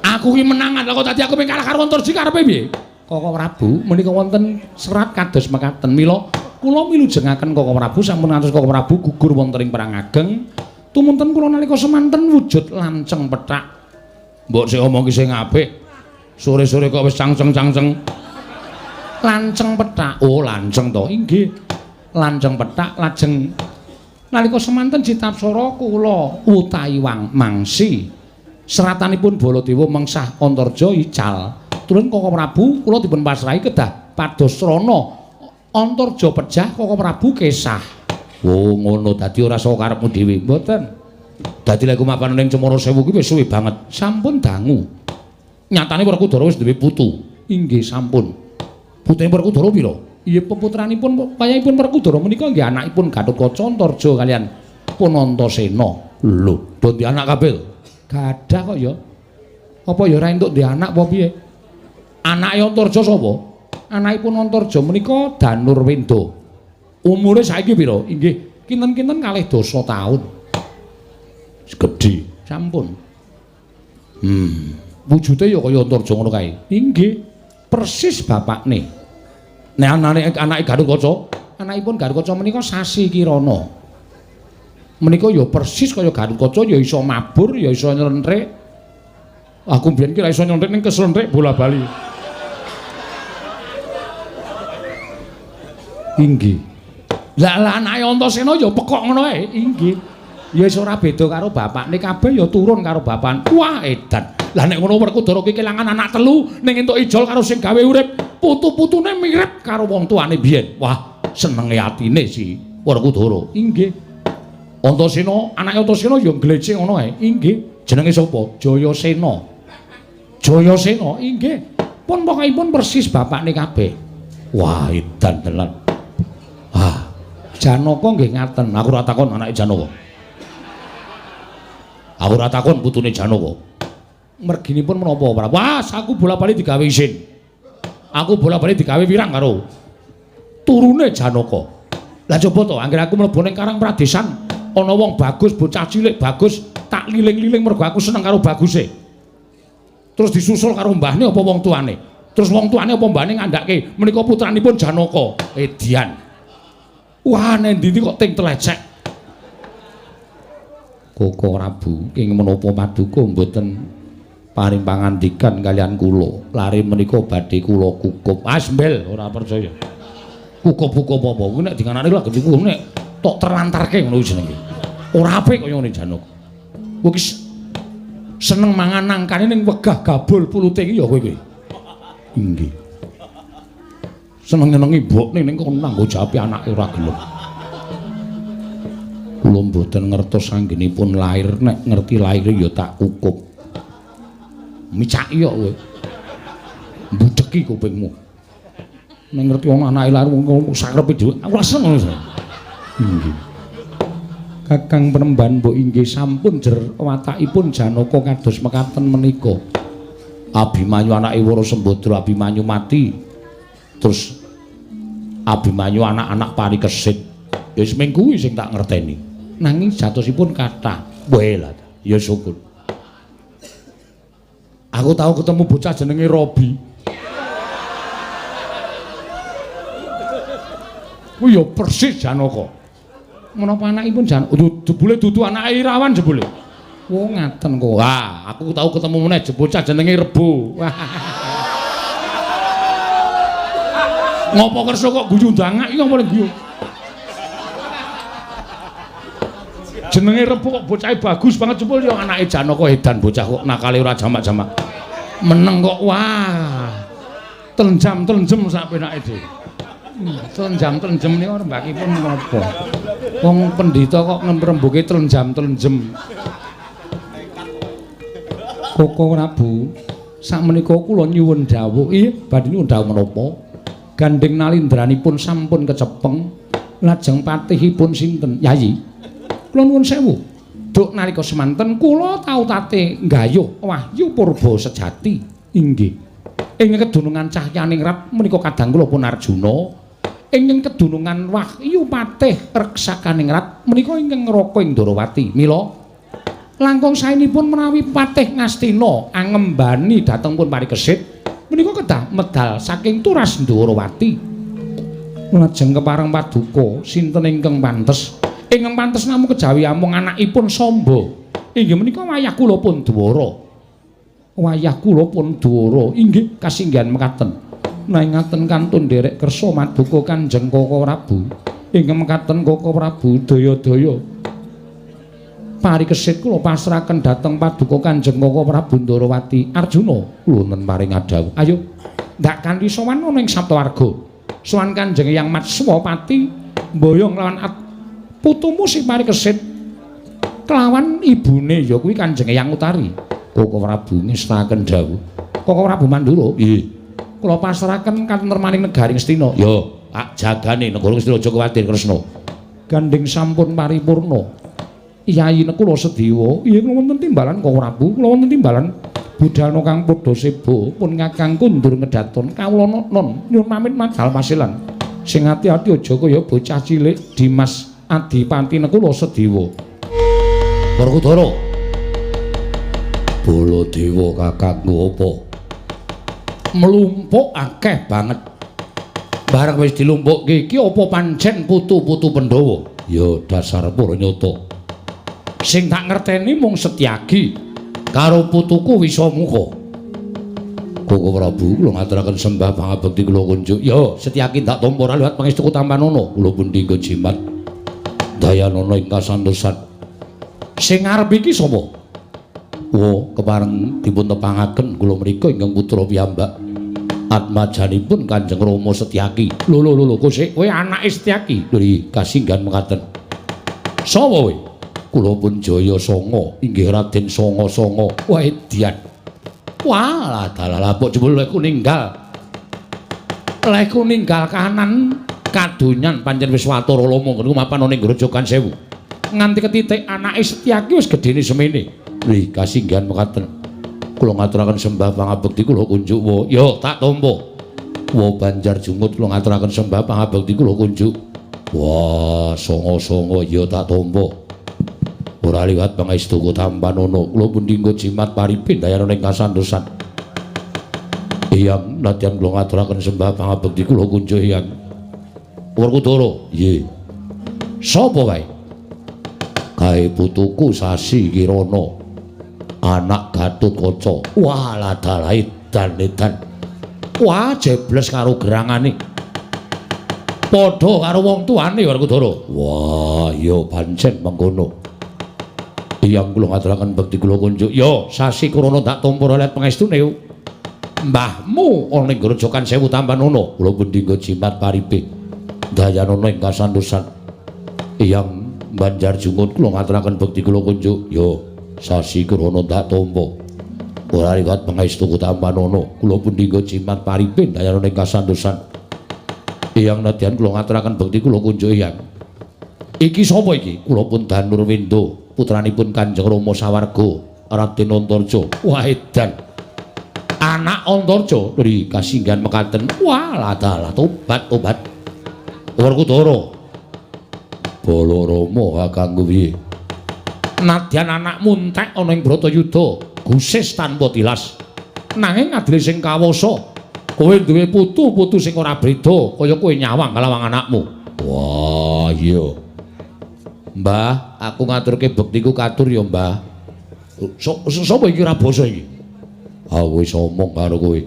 Aku ki menangan, lha kok dadi aku ping kalah karo Antarja karepe piye? Koko Prabu menika wonten serat kados mekaten. Mila kula milujengaken Koko Prabu sampun ngantos Koko Prabu gugur wonten ing perang ageng. Tumunten kula nalika semanten wujud lanceng pethak. Mbok sik omong ki sing apik. Sore-sore kok wis cangceng-cangceng. Lanceng pethak. Oh, lanceng to. Inggih. Lanceng pethak lajeng nalika semanten Jitapsara kula utahi wang mangsi. Seratanipun Baladewa mengsah Antarja ical. Turun Koko Prabu kula dipun pasrahi kedah padosrana Antarja pejah Koko Prabu kesah. Oh ngono dadi ora saka karepmu dhewe. Mboten. Dadi lek mapan ning Cemara Sewu ki wis suwe banget. Sampun dangu. Nyatane Werkudara wis duwe putu. Inggih sampun. Putune Werkudara pira? Iya peputranipun payahipun Werkudara menika nggih anakipun Gatotkaca Antarja kalian pun Antasena. Lho, do duwe anak kabeh to? Gadah kok ya. Apa ya ora entuk duwe anak apa piye? Anake Antarja sapa? Anakipun Antarja menika Danurwenda. Umure saiki pira? Inggih, kinten-kinten 12 taun. Wis gedhe, sampun. Wujude ya kaya Antarja ngono kae. Inggih, persis bapakne. Nek anake anake Gatotkaca, anakipun Gatotkaca menika Sasi Kirana. Menika ya persis kaya Gatotkaca, ya iso mabur, ya iso nylenthrik. Aku mbiyen ki ra iso nylenthrik ning keslentrik bola-bali. Inggih. Lah lah anake Antasena ya pekok ngono ae. Inggih. Ya wis ora beda karo bapakne, kabeh ya turun karo bapan. Wah, edan. Lah nek ngono Werkudara ki kelangan anak telu ning entuk ijol karo sing gawe urip, putu-putune mirip karo wong tuane biyen. Wah, senenge atine si Werkudara. Inggih. Antasena, anake Antasena ya glecek ngono ae. Inggih. Jenenge sapa? Jayasena. Jayasena, inggih. Pun pokokipun persis bapakne kabeh. Wah, edan tenan. Ah, Janaka nggih ngaten. Aku ora takon anake Janaka. Aku ora takon putune Janaka. Merginipun menapa, Prabu? Wah, aku bola-bali digawe isin. Aku bola-bali digawe wirang karo turune Janaka. Lah coba to, anggere aku mlebu ning Karang Pradesan, ana wong bagus, bocah cilik bagus, tak liling-liling mergo aku seneng karo baguse. Terus disusul karo mbahne apa wong tuane? Terus wong tuane apa mbahne ngandhake menika putranipun Janaka. Edian. Wah, nek ndi kok ting tlecek. Koko Prabu ing menapa paduka mboten paring pangandikan kalian kula. Lare menika badhe kula kukup. Asmbel ora percaya. Kukup-kukup apa kuwi nek dinganane lho gedhe nek tok terlantarke ngono jenenge. Ora apik kaya ngene Janaka. Kowe iki seneng mangan nangkane ning wegah gabul pulute iki ya kowe iki. Inggih. Seneng nyenengi mbokne ning kono nanggo jawabe anake ora gelem. Kula mboten ngertos anggenipun lair, nek ngerti laire ya tak kukup. Micaki kok kowe. Mbudheki kupingmu. Nek ngerti ana anake lair wong sarepe dhewe, aku ora seneng ngono. Inggih. Kakang Penemban mbok inggih sampun jer watakipun Janaka kados mekaten menika. Abimanyu anake Wara Sembadra, Abimanyu mati. Terus Abimanyu anak-anak Parikesit. Ya wis ming kuwi sing tak ngerteni. Nanging jatosipun kathah. Wae lah, ya syukur. Aku tau ketemu bocah jenenge Robi. Kuwi ya persis Janaka. Menapa anakipun Janaka? Jebule dudu anake Irawan jebule. Wong ngaten kok. Wah, aku tau ketemu meneh bocah jenenge Rebo. Ngopo kersa kok guyu ndangak iki apa guyu? Jenenge Rebo kok bocahe bagus banget jebul ya anake Janaka edan bocah kok nakale ora jamak-jamak. Meneng kok wah. Tlenjam-tlenjem sak penake dhewe. Tlenjam-tlenjem niku rembakipun napa? Wong pendhita kok ngrembuke tlenjam-tlenjem. Koko Prabu, sakmenika kula nyuwun dawuh. Iya, badhe nyuwun dawuh menapa? Gandeng nalindranipun sampun kecepeng, lajeng patihipun sinten? Yayi. Kula nuwun sewu. Duk nalika semanten kula tau tate nggayuh wahyu purba sejati. Inggih. Ing kedunungan Cahyaningrat menika kadang kula pun Arjuna. Ing kedunungan wahyu patih Reksakaningrat menika ingkang ngraka ing Ndorowati. Mila langkung saenipun menawi patih Ngastina angembani dhateng pun Parikesit menika kedah medal saking Turas Ndorowati. Lajeng kepareng paduka sinten ingkang pantes? Ingkang pantes namung kejawi amung anakipun Samba. Inggih menika wayah kula pun Dwara. Wayah kula pun Dwara. Inggih kasinggihan mekaten. Nanging ngaten kantun nderek kersa maduka Kanjeng Koko Prabu. Ingkang mekaten Koko Prabu daya-daya. Parikesit kula pasrahaken dhateng paduka Kanjeng Koko Prabu Ndorowati. Arjuna kula wonten paring adhawuh. Ayo ndak kanthi sowan ana ing Saptawarga. Sowan Kanjeng Hyang Matswapati mboyong lawan putumu sing Parikesit kelawan ibune ya kuwi Kanjeng Hyang Utari. Koko Prabu ngestaken dawuh. Koko Prabu Mandura, nggih. Kula pasrahaken katentremaning negari Ngastina. Ya, tak jagane negara Ngastina aja kuwatir Kresna. Gandeng sampun paripurna. Yayi Nekula Sedewa, iya kula wonten timbalan Koko Prabu, kula wonten timbalan budalna kang padha seba pun kakang kundur ngedaton kawula non nyuwun pamit madal pasilan. Sing ati-ati aja kaya bocah cilik Dimas Adipati Nekula Sedewa. Werkudara. Baladewa kakangku apa? Mlumpuk akeh banget. Bareng wis dilumpukke iki apa pancen putu-putu Pandhawa? Ya dasar purnyata. Sing tak ngerteni mung Setyaki karo putuku Wisamuka. Koko Prabu kula ngaturaken sembah pangabekti kula kunjuk. Ya, Setyaki tak tampa ora liwat pangestuku tampanana. Kula pundi nggo jimat dayanana ing kasantosan. Sing arep iki sapa? Wa kepareng dipun tepangaken kula mriku ingkang putra piyambak. Atmajanipun Kanjeng Rama Setyaki. Lho lho lho kok kowe anake Setyaki? Lho kasinggan mekaten. Sapa kowe? Kula pun Jaya Sanga, inggih Raden Sanga-sanga. Wah edian. Wah, dalah kok jebul leku ninggal. Leku ninggal kahanan kadonyan pancen wis watara lomo ngene mapan ana ing Grojogan Sewu. Nganti ketitik anake Setyaki wis gedene semene. Lho kasinggihan mekaten. Kula ngaturaken sembah pangabekti kula kunjuk wa. Ya tak tampa. Wa Banjar Jungut kula ngaturaken sembah pangabekti kula kunjuk. Wah, sanga-sanga ya tak tampa. Ora liwat pangestuku tampanana kula pundi nggo jimat paripin dayana ing kasantosan. Eyang nadyan kula ngaturaken sembah pangabekti kula kunjuk Eyang. Werkudara, nggih. Sapa kae? Kae putuku Sasi Kirana. Anak Gatotkaca. Wah, dalah edan edan. Wah, jebles karo gerangane. Padha karo wong tuane Werkudara. Wah, ya pancen mengkono. Eyang kula ngaturaken bekti kula kunjuk. Ya, Sasi Kirana tak tampa ora liwat pangestune. Mbahmu ana ing Grojogan Sewu Tampanana. Kula pundi nggo jimat paripe. Dayanana ing kasantosan. Eyang Banjar Jungut kula ngaturaken bekti kula kunjuk. Ya, Sasi Kirana tak tampa. Ora liwat pangestuku tampanana. Kula pundi nggo jimat paripe dayanana ing kasantosan. Eyang nadyan kula ngaturaken bekti kula kunjuk Eyang. Iki sapa iki? Kula pun Danurwenda, putranipun Kanjeng Rama Sawarga, Raden Antarja. Wah edan. Anak Antarja ri kasinggihan mekaten. Wah, dalah tobat tobat. Werkudara. Balarama kakangku piye? Nadyan anakmu entek ana ing Bratayuda, gusis tanpa tilas. Nanging adile sing kawasa, kowe duwe putu-putu sing ora beda kaya kowe nyawang kalawang anakmu. Wah, iya. Mbah, aku ngaturke bektiku katur ya, Mbah. Sapa iki ora basa iki? Aku wis omong karo kowe.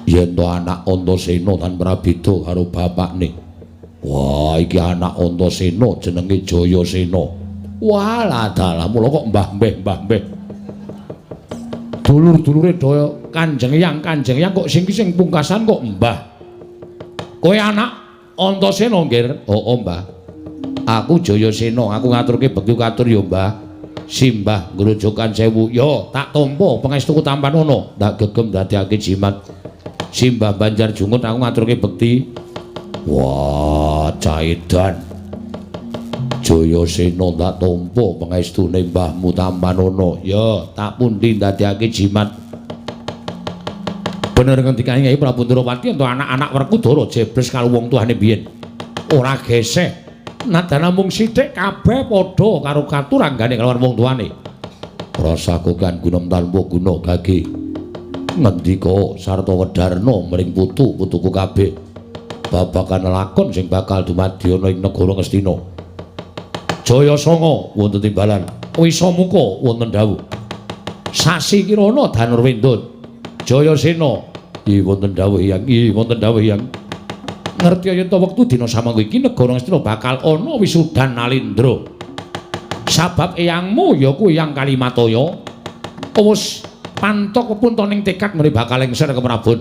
Yen to anak Antasena tan prabeda karo bapakne. Wah, iki anak Antasena jenenge Jayasena. Wah, dalah mula kok mbah mbeh mbah mbeh. Dulur-dulure daya Kanjeng Eyang, Kanjeng Eyang kok sing sing pungkasan kok mbah. Kowe anak Antasena, Nggir? Heeh, Mbah. Aku Jayasena, aku ngaturke bekti katur ya, Mbah. Simbah Grojogan Sewu. Yo, tak tampa pangestuku tampanono, tak gegem dadekake jimat. Simbah Banjar Jungut aku ngaturke bekti. Wah, caedan. Jayasena tak tampa pangestune mbahmu tampanono. Ya, tak pundi ndadekake jimat. Bener ngendikane Kyai Prabu Ndrawati ento anak-anak Werkudara jebles karo wong tuane biyen. Ora geseh. Nadan namung sithik kabeh padha karo katuranggane kelawan wong tuane. Rasa kokan gunem tanpa guna gage. Ngendika sarta wedarna mring putu-putuku kabeh. Babagan lakon sing bakal dumadi ana ing negara Ngastina. Jaya Sanga wonten timbalan, Wisamuka wonten dawuh. Sasi Kirana Danurwenda. Jayasena nggih wonten dawuh Hyang, nggih wonten dawuh Hyang. Ngerti yen to wektu dina samangka iki negara Ngastina bakal ana wisudan Nalendra. Sabab eyangmu ya kuwi Eyang Kalimataya wis pantok pepuntoning tekad mrih bakal lengser ke Prabon.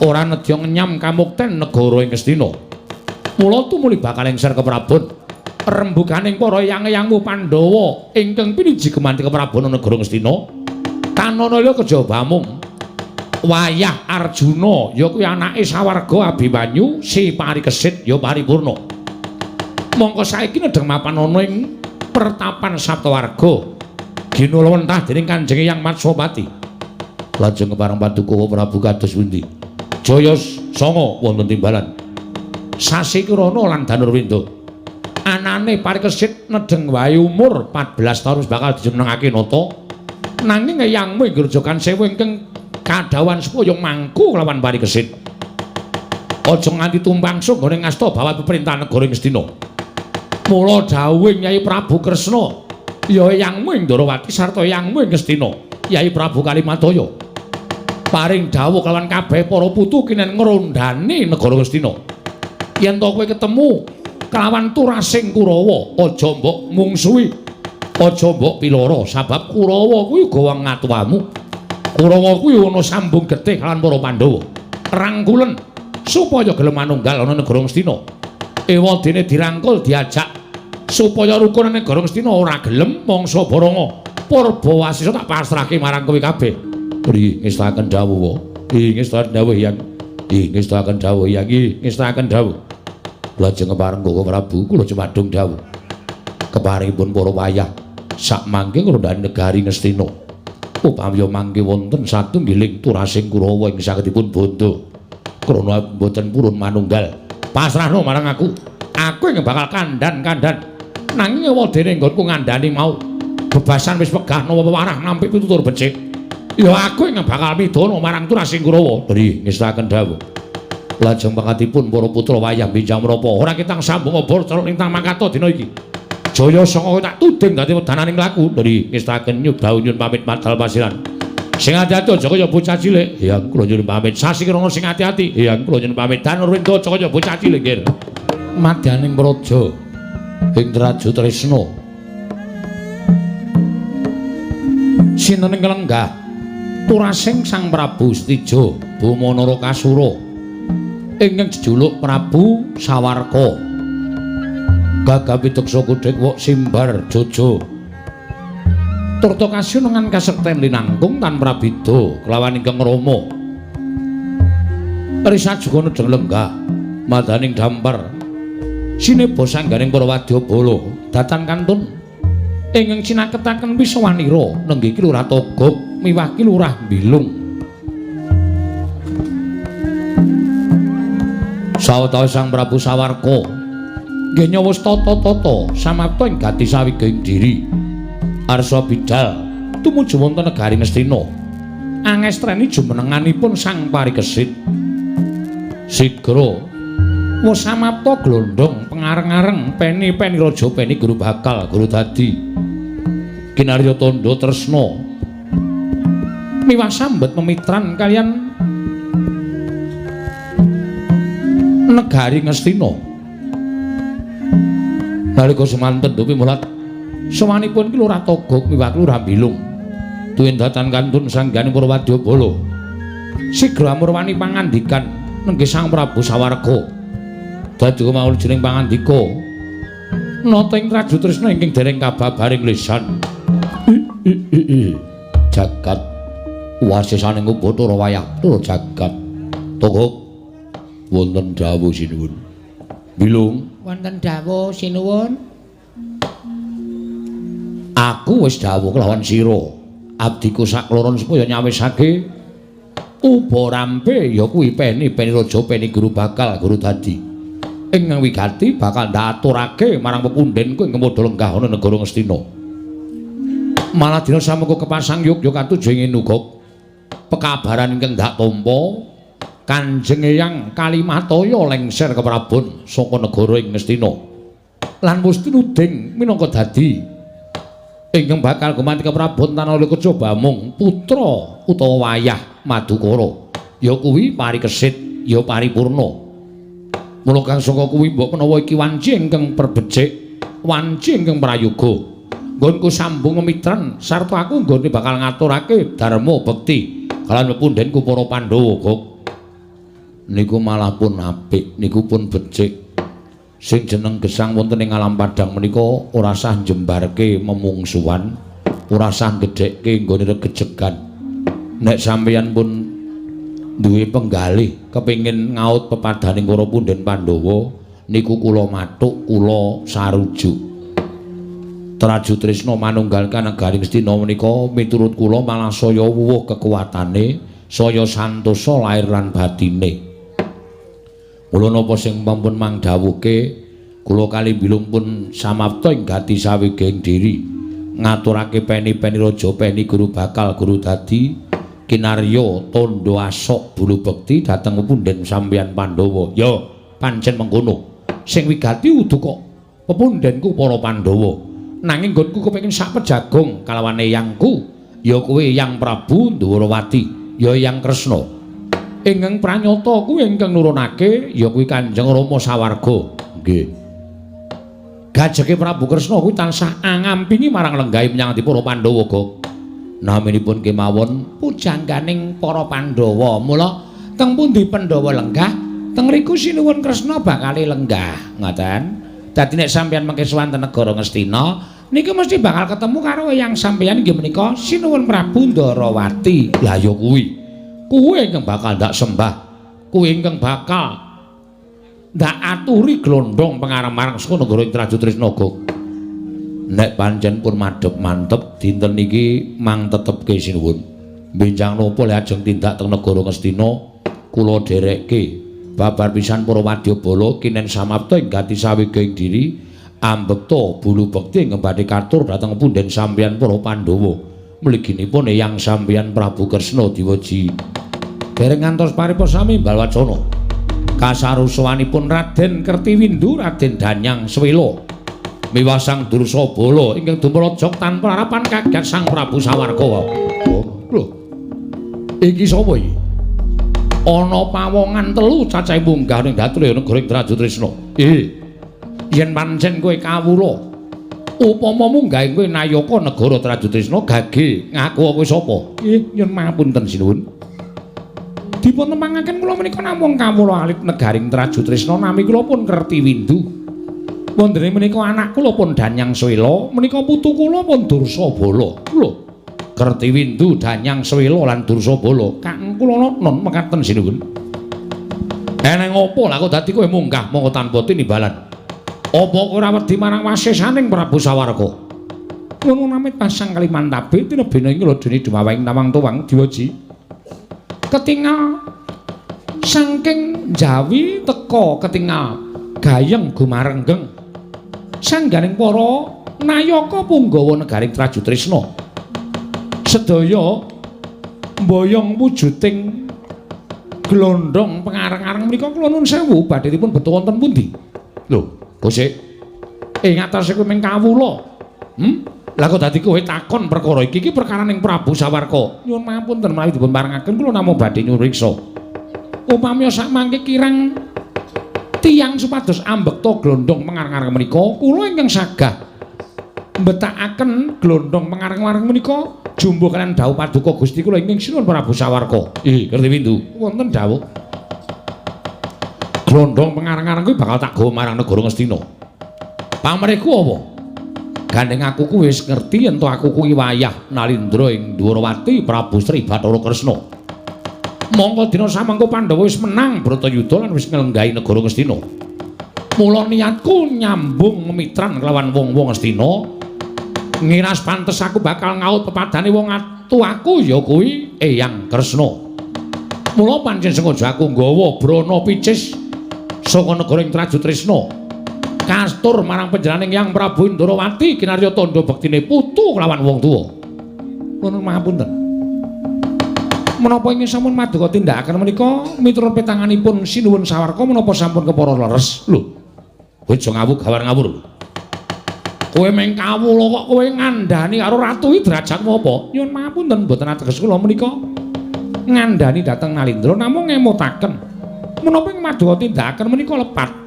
Ora nedya ngenyam kamukten negara ing Ngastina. Mula tumuli bakal lengser ke Prabon. Rembuganing para eyang-eyangmu Pandhawa ingkang piniji gemanti keprabon negara Ngastina tanana liya kejaba mung wayah Arjuna ya kuwi anake sawarga Abimanyu si Parikesit ya paripurna. Mongko saiki nedheng mapan ana ing pertapan Saptawarga ginulawentah dening Kanjeng Eyang Matswapati. Lajeng kepareng paduka Prabu kados pundi? Jaya Sanga wonten timbalan, Sasi Kirana lan Danurwenda. Anane Parikesit nedheng wae umur 14 taun wis bakal dijenengake nata. Nanging eyangmu ing Grojogan Sewu ingkang kadhawuhan supaya mangku kelawan Parikesit. Aja nganti tumpangsu nggone ngasta bawa pemerintahan negara Ngastina. Mula dawuhing Yai Prabu Kresna, ya eyangmu ing Ndrawati sarta eyangmu ing Ngastina, Yai Prabu Kalimataya. Paring dawuh kelawan kabeh para putu kinen ngrondani negara Ngastina. Yen to kowe ketemu kelawan turasing Kurawa, aja mbok mungsuhi, aja mbok piloro, sabab Kurawa kuwi uga wong ngatuwamu. Kurawa kuwi ana sambung getih kelawan para Pandhawa. Rangkulen supaya gelem manunggal ana negara Ngastina. Ewadene dirangkul diajak supaya rukun negara Ngastina ora gelem mangsa Baronga. Purbawasisa tak pasrahke marang kowe kabeh. Nggih, ngestakaken dawuh. Nggih, ngestakaken dawuh Hyang. Nggih, ngestakaken dawuh Hyang. Nggih, ngestakaken dawuh. Lajeng kepareng Koko Prabu kula jumadung dawuh. Keparingipun para wayah sak mangke ngrondhani negari Ngastina. Upami mangke wonten satunggiling turasing Kurawa ing sagedipun bondo. Krana mboten purun manunggal. Pasrahno marang aku. Aku ing bakal kandhan-kandhan. Nanging ewadene nggonku ngandhani mau. Bebasan wis wegah nawa pewarah nampik pitutur becik. Ya aku ing bakal midana marang turasing Kurawa. Nggih, ngestakaken dawuh. Lajeng pangkatipun para putra wayah benjang menapa ora ketang sambung obor celuk lintang mangkata dina iki. Jaya Sanga tak tuding dadi wedananing laku. Nggih, ngestakaken nyudawu nyun pamit madal pasiran. Sing ati-ati aja kaya bocah cilik. Hyang kula nyuwun pamit. Sasi Kirana sing ati-ati. Hyang kula nyuwun pamit. Danurwenda aja kaya bocah cilik nggih. Madyaning praja ing Traju Tresna. Sinten ing lenggah turasing Sang Prabu Setija Bama Narakasura ingkang jejuluk Prabu Sawarka. Gagah pideksa kudhek wok simbar jojo. Turta kasunungan kasekten linangkung tan prabida kelawan ingkang Rama. Risa juga nedheng lenggah madaning dampar sineba sangganing para wadyabala datan kantun ingkang cinaketaken wisawanira nenggih Ki Lurah Togog miwah Ki Lurah Bilung. Sawetawis Sang Prabu Sawarka nggih nyawos tata-tata samapta ing gati sawiging diri arsa bidal tumuju wonten negari Ngastina. Angestreni jumenenganipun Sang Parikesit. Sigra wis samapta glondhong pengareng-areng peni-peni raja peni guru bakal guru dadi. Kinarya tandha tresna miwah sambet memitran kaliyan negari Ngastina. Nalika semanten dupi mulat sowanipun ki Lurah Togog miwah Lurah Bilung. Tuwindatan kantun sanggane para wadyabala. Sigra amurwani pangandikan nenggih Sang Prabu sawarga. Dadi mawon jeneng pangandika nata ing Trajutresna ingkang dereng kababaring lisan. Jagat wasisaning Bathara wayah tur jagat. Togog wonten dawuh sinuwun. Bilung wonten dawuh sinuwun. Aku wis dawuh kelawan sira. Abdiku sakloron supaya nyawisake uba rampe ya kuwi peni peni raja peni guru bakal guru dadi. Ingkang wigati bakal ndaturake marang pepundhenku ingkang padha lenggah ana negara Ngastina. Malah dina samengko kepasang yogya katuju ing Nugok. Pekabaran ingkang ndak tampa Kanjeng Eyang Kalimataya lengser keprabon saka negara ing Ngastina. Lan musti nuding minangka dadi ingkang bakal gumanti keprabon tanah kejaba mung putra utawa wayah Madukara. Ya kuwi Parikesit, ya Paripurna. Mula kang saka kuwi mbok menawa iki wanci ingkang perbecik, wanci ingkang prayoga. Nggonku sambung mitran sarta aku nggone bakal ngaturake dharma bekti kalawan pepundhenku para Pandhawa. Gok. Niku malah pun apik, niku pun becik. Sing jeneng gesang wonten ing alam padhang menika ora sah njembarke memungsuhan, ora sah gedhekke nggone regejegan. Nek sampeyan pun duwe penggalih kepengin ngaut pepadaning para punden Pandhawa, niku kula mathuk, kula sarujuk. Trajutresna manunggal kanegari Ngastina menika miturut kula malah saya wuwuh kekuatane, saya santosa lair lan batine. Mula napa sing pampun mangdhawuhke kula kali Bilung pun samapta ing gati saweging diri ngaturake peni-peni raja peni guru bakal guru dadi kinarya tandha asok bulu bekti dhateng pepundhen sampeyan Pandhawa. Ya pancen mengkono. Sing wigati udu kok pepundhenku para Pandhawa. Nanging nggonku kepengin sak pejagong kalawan eyangku ya kuwi Eyang Prabu Ndhurawati, ya Eyang Kresna. Ingkang pranyata kuwi ingkang nurunake ya kuwi Kanjeng Rama sawarga. Nggih. Gajeke Prabu Kresna kuwi tansah angampingi marang lenggahe menyang para Pandhawa, Gok. Naminipun kemawon pujangganing para Pandhawa. Mula teng pundi Pandhawa lenggah, teng riku sinuwun Kresna bakale lenggah. Ngoten. Dadi nek sampeyan mengke sowan ten negara Ngastina, niku mesti bakal ketemu karo eyang sampeyan inggih menika sinuwun Prabu Ndarawati. Lah ya kuwi. Kuwi ingkang bakal ndak sembah, kuwi ingkang bakal ndak aturi glondhong pengarang-marang saka negara ing Trajutresna. Nek pancen pun madhep mantep dinten iki mang tetepke sinuwun. Benjang napa le ajeng tindak teng negara Ngastina kula dherekke babar pisan para wadyabala kinen samapta ing gati saweging diri ambekta bulu bekti ingkang badhe katur dhateng punden sampeyan para Pandhawa. Mliginipun eyang sampeyan Prabu Kresna Diwaji. Dereng ngantos paripa sami balwacana. Kasarusuwanipun Raden Kertiwindu, Raden Danyang Swela miwah Sang Dursabala ingkang dumrojok tanpa harapan kaget Sang Prabu sawarga. Lho. Iki sapa iki? Ana pawongan telu cacahe munggah ning datrya negara ing Trajutresna. Yen pancen kowe kawula, upama munggahe kowe nayaka negara Trajutresna gage ngaku kowe sapa? Nyuwun pangapunten sinuwun. Dipun temangaken kula menika namung kawula alit negaring Trajutresna, nami kula pun Kertiwindu. Wondene menika anak kula pun Danyang Swela, menika putu kula pun Dursabala. Lho, Kertiwindu, Danyang Swela lan Dursabala kang kula non mekaten sinuwun. Eneng apa lah kok dadi kowe munggah mongko tanpa tinimbalan? Apa kowe ora wedi marang wasesaning Prabu Sawarga? Ngono namit pasang kalimantabe tinebena ing lodene dumawahing tawang tuwang diwaji. Ketingal saking Jawi teka ketingal gayeng gumarenggeng sangganing para nayaka punggawa negaring Trajutresna. Sedaya Mboyong wujuding glondhong pengareng-areng menika kula nuwun sewu badhe dipun beto wonten pundi? Lho, Gusik. Ing atase kowe mung kawula. Lah kok dadi kowe takon perkara iki iki perkaraning Prabu Sawarka. Nyuwun pangapunten menawi dipun parengaken kula namung badhe nyuriksa. Upami sak mangke kirang tiyang supados ambekta glondhong pengareng-areng menika, kula ingkang sagah mbetakaken glondhong pengareng-areng menika jumbuh kaliyan dawuh paduka Gusti kula ingkang sinuwun Prabu Sawarka. Ih, Kertiwindu, wonten dawuh. Glondhong pengareng-areng kuwi bakal tak gawa marang negara Ngastina. Pamrihku apa? Gandeng aku kuwi wis ngerti yen to aku kuwi wayah Nalindra ing Dwarawati Prabu Sri Bathara Kresna. Mongko dina samangko Pandhawa wis menang Bratayuda lan wis nglenggahi negara Ngastina. Mula niatku nyambung mitran kelawan wong-wong Ngastina. Ngiras pantes aku bakal ngaut pepadane wong atuaku ya kuwi Eyang Kresna. Mula pancen sengaja aku nggawa brana picis saka negara ing Trajutrisna. Kastur marang panjenenganing Yang Prabu Indrawati kinarya tandha bektine putu kelawan wong tuwa. Nuwun pangapunten. Menapa ingkang sampun maduka tindakaken menika miturut petanganipun Sinuwun Sawarka menapa sampun kepara leres? Lho. Kowe aja ngawur gawar ngawur. Kowe meng kawula kok kowe ngandhani karo ratu iki derajatmu apa? Nyuwun pangapunten mboten ateges kula menika ngandhani dhateng Nalindra namung ngemutaken. Menapa ing maduka tindakaken menika lepat?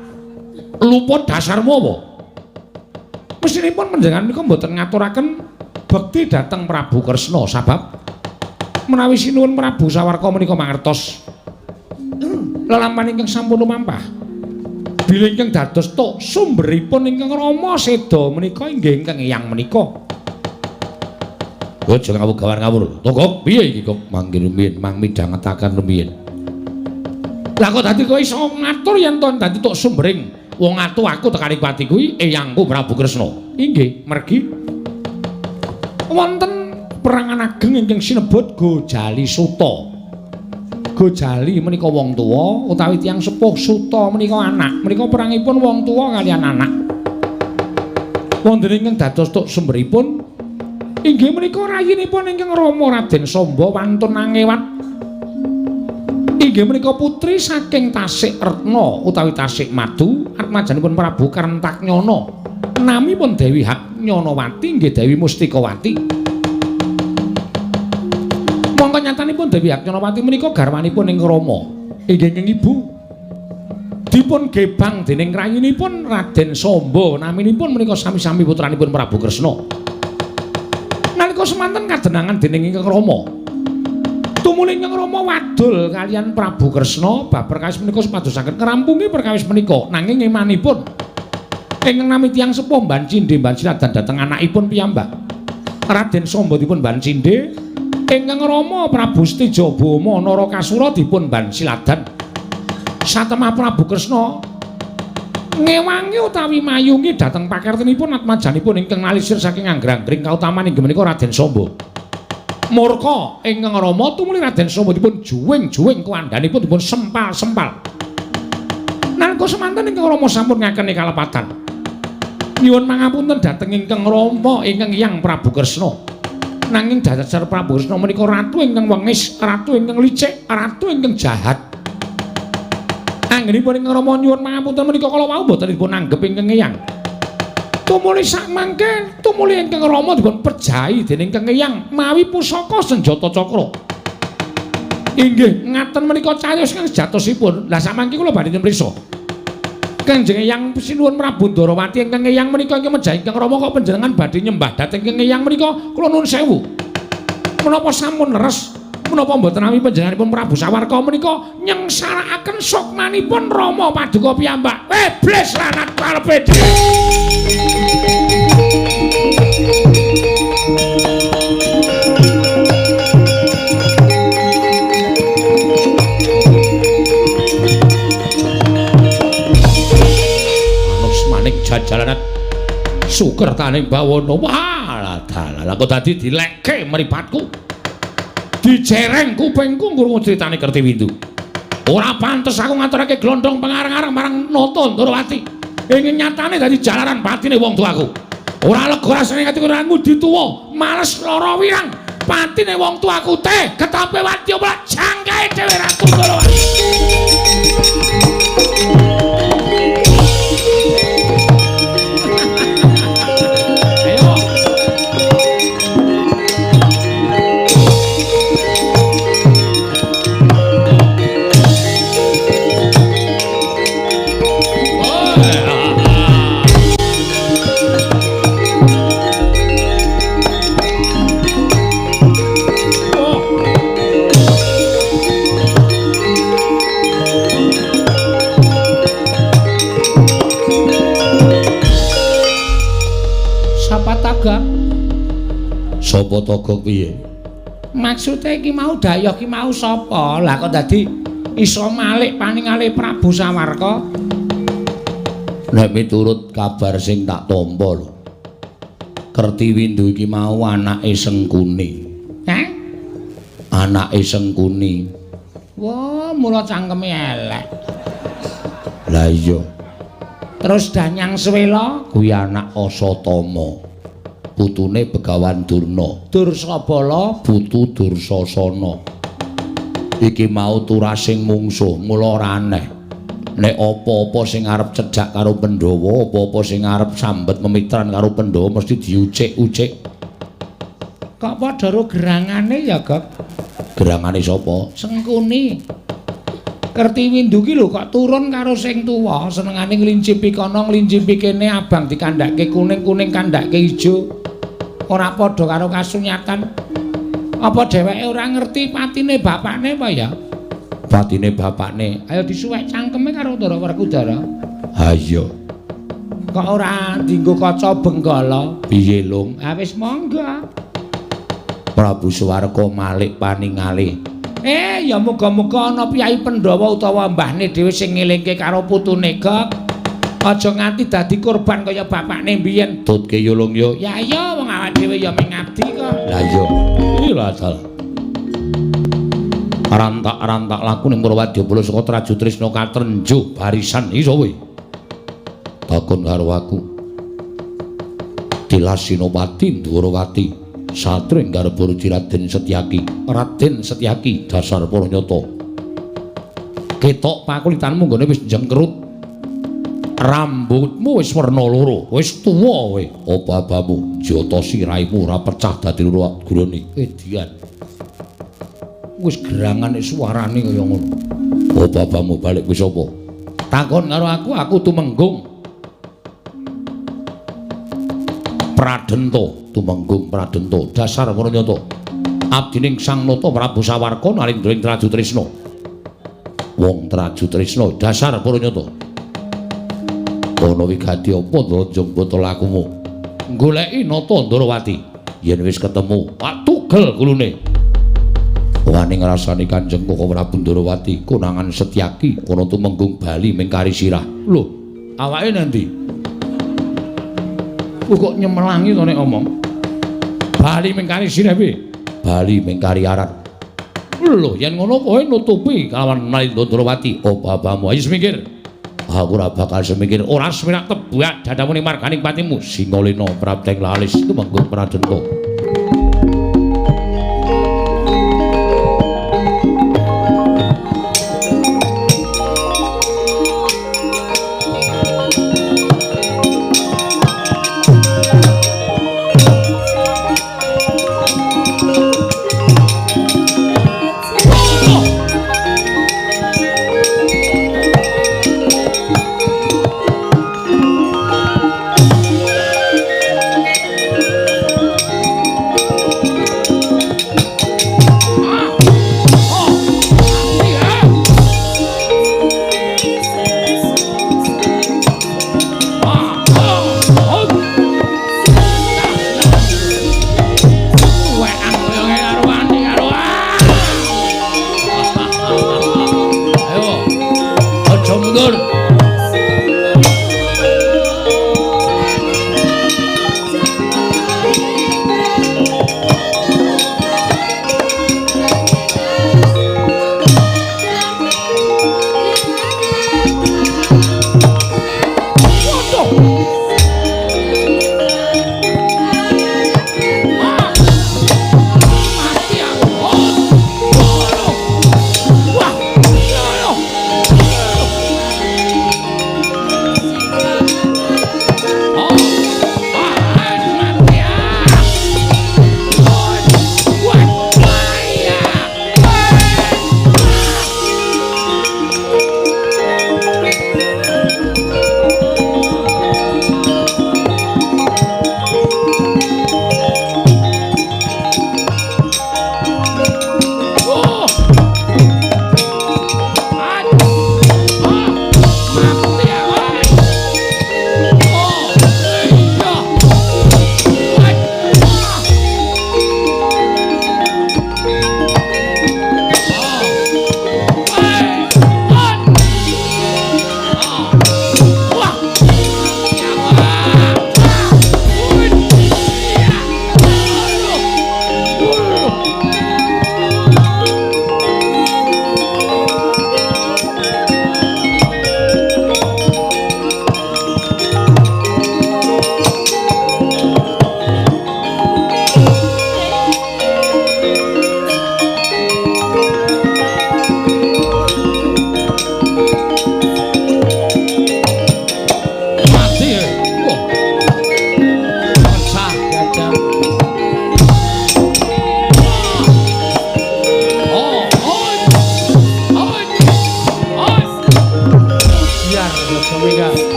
Luput dasarmu apa? Mestinipun panjenengan menika mboten ngaturaken bekti dhateng Prabu Kresna sabab menawi sinuwun Prabu Sawarka menika mangertos lelampahan ingkang sampun lumampah bilih ingkang dados tok sumberipun ingkang Rama seda menika inggih ingkang Eyang menika. Aja ngawur gawar ngawur. Togok piye iki kok mangke rumiyin mang midhangetaken rumiyin. Lah kok dadi kowe iso ngatur yen to dadi tok sumbering wong atu aku tekani pati kuwi eyangku Prabu Kresna. Inggih, mergi wonten perangan ageng ingkang sinebut Gojali Suta. Gojali menika wong tuwa utawi tiyang sepuh, Suta menika anak. Menika perangipun wong tuwa kaliyan anak. Wonten ingkang dados tok sumberipun inggih menika rayinipun ingkang Rama Raden Samba wantun angewat. Inggih menika putri saking Tasik Retna utawi Tasik Madu atmajanipun Prabu Karentaknyana. Namipun Dewi Haknyanawati inggih Dewi Mustikawati. Mongko nyatanipun Dewi Haknyanawati menika garwanipun ing Rama. Inggih ingkang ibu dipun gebang dening rayinipun Raden Samba naminipun menika sami-sami putranipun Prabu Kresna. Nalika semanten kadenangan dening ingkang Rama. Tumuli ingkang Rama wadul kaliyan Prabu Kresna bab perkawis menika supados saged ngrampungi perkawis menika nanging emanipun ingkang nami tiyang sepuh mban cindhe mban siladan dhateng anakipun piyambak. Raden Samba dipun mban cindhe, ingkang Rama Prabu Setijabama Narakasura dipun mban siladan. Satemah Prabu Kresna ngewangi utawi mayungi dhateng pakertenipun atmajanipun ingkang nalisir saking anggrang-anggring kautaman inggih menika Raden Samba. Murka ingkang Rama tumuli Raden Samba dipun juwing-juwing kuwandhanipun dipun sempal-sempal. Nalika semanten ingkang Rama sampun ngakeni kalepatan. Nyuwun pangapunten dhateng ingkang Rama ingkang Hyang Prabu Kresna. Nanging dasar Prabu Kresna menika ratu ingkang wengis, ratu ingkang licik, ratu ingkang jahat. Anggenipun ingkang Rama nyuwun pangapunten menika kala wau mboten dipun anggep ingkang Eyang. Tumuli sakmangke tumuli ingkang Rama dipun pejahi dening ingkang Eyang mawi pusaka senjata cakra. Inggih ngaten menika cariyos ingkang sejatosipun. Lah sakmangke kula badhe mriksa. Kanjeng Eyang Sinuwun Prabu Ndarawati ingkang Eyang menika ingkang mejahi ingkang Rama kok panjenengan badhe nyembah dhateng ingkang Eyang menika kula nuwun sewu. Menapa sampun leres? Menapa mboten nami panjenenganipun Prabu Sawarka menika nyengsarakaken sukmanipun Rama paduka piyambak. Iblis lanat karepe dhewe. Manus manik jajalanat sukertaning bawana. Walah dalah kok dadi dilekke mripatku. Dijereng kupingku ngrungu critane Kertiwindu. Ora pantes aku ngaturake glondhong pengareng-areng marang Nata Ndrawati. Ing nyatane dadi jalaran batine wong tuaku. Ora lega rasane ati ora ngudi tuwa, males lara wirang. Patine wong tuaku teh ketampe wadya mlak jangkae dhewe Ratu Ndorowati. Ayo. Sapa Togok piye? Maksude iki mau dayoh ki mau sapa? Lah kok dadi iso malik paningale Prabu Sawarka? Nek miturut kabar sing tak tampa lho. Kertiwindu iki mau anake Sengkuni. Heh? Anake Sengkuni. Wah, mula cangkeme elek. Lah iya. Terus Danyang Swela kuwi anak Asatama. Putune Begawan Durna, Dursabala putu Dursasana. Iki mau turasing mungsuh, mula ora aneh. Nek apa-apa sing arep cedhak karo Pandhawa, apa-apa sing arep sambet memitran karo Pandhawa mesti diucik-ucik. Kok padha ro gerangane ya, Gok? Gerangane sapa? Sengkuni. Kertiwindu ki lho kok turun karo sing tuwa, senengane nglincipi kono, nglincipi kene, abang dikandhake kuning, kuning kandhake ijo. Ora padha karo kasunyatan. Apa dheweke ora ngerti patine bapakne apa ya? Patine bapakne. Ayo disuwek cangkeme karo Ndara Werkudara. Ha iya. Kok ora dienggo kaca benggala? Piye, Lung? Ha wis monggo. Prabu Suwarka malik paningale. Ya muga-muga ana piyai Pandhawa utawa mbahne dhewe sing ngelingke karo putune, Gok. Aja nganti dadi korban kaya bapakne mbiyen. Tutke yo, Lung yo. Ya iya, wong awake dhewe ya mung ngabdi kok. Lah iya. Lah salah. Rantak-rantak laku ning Purwadyabala saka Traju Trisna katrenjuh barisan iso kowe. Takon karo aku. Tilas Sinopati Ndorowati satring garba ruci Raden Setyaki. Raden Setyaki dasar para nyata. Ketok pakulitanmu nggone wis jengkerut. Rambutmu wis werna loro, wis tuwa kowe. Apa abamu jata siraimu ora pecah dadi loro gurune. Edian. Wis gerangane suarane kaya ngono. Apa abamu balik wis apa? Takon karo aku, aku tumenggung Pradenta, tumenggung Pradenta, dasar para nyata. Abdining Sang Nata Prabu Sawarka nalindra ing Traju Trisna. Wong Traju Trisna dasar para nyata. Ana wigati apa ndra bata lakumu? Goleki Nata Ndorowati. Yen wis ketemu, tak tugel kulune. Wani ngrasani Kanjeng Koko Prabu Ndorowati konangan Setyaki kono tumenggung bali mingkari sirah. Lho, awake nanti? Kok nyemelangi to nek omong? Bali mingkari sirah piye? Bali mingkari arat. Lho, yen ngono kowe nutupi kalawan Nalindra Ndorowati. Apa abamu? Ayo semingkir. Aku ora bakal semingkir. Ora semirak tebak dadamu ning marganing patimu. Singalena prapteng lalis tumenggung Pradenta.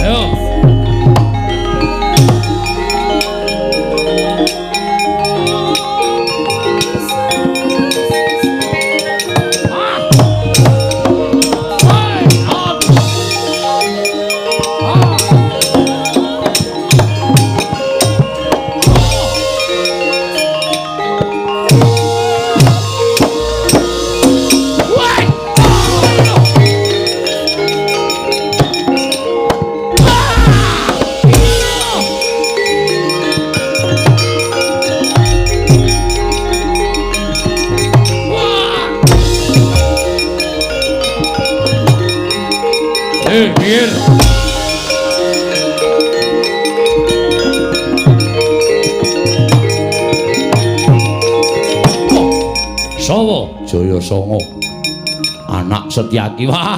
Ayo. Minggir. Sawa Jaya Sanga anak Setyaki. Wah,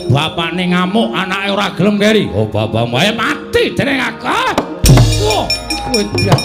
bapakne ngamuk, anake ora gelem keri. Oh, bapakmu ae mati dening aku. Wah, wedan.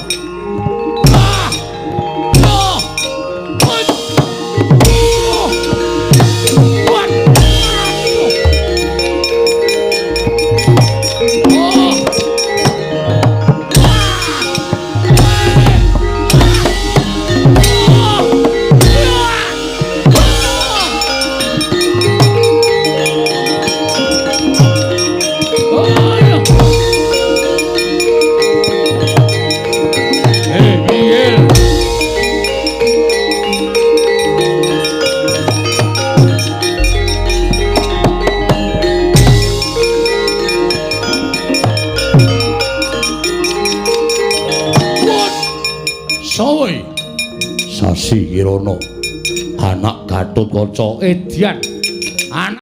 Sasi Kirana anak Gatotkaca edian anak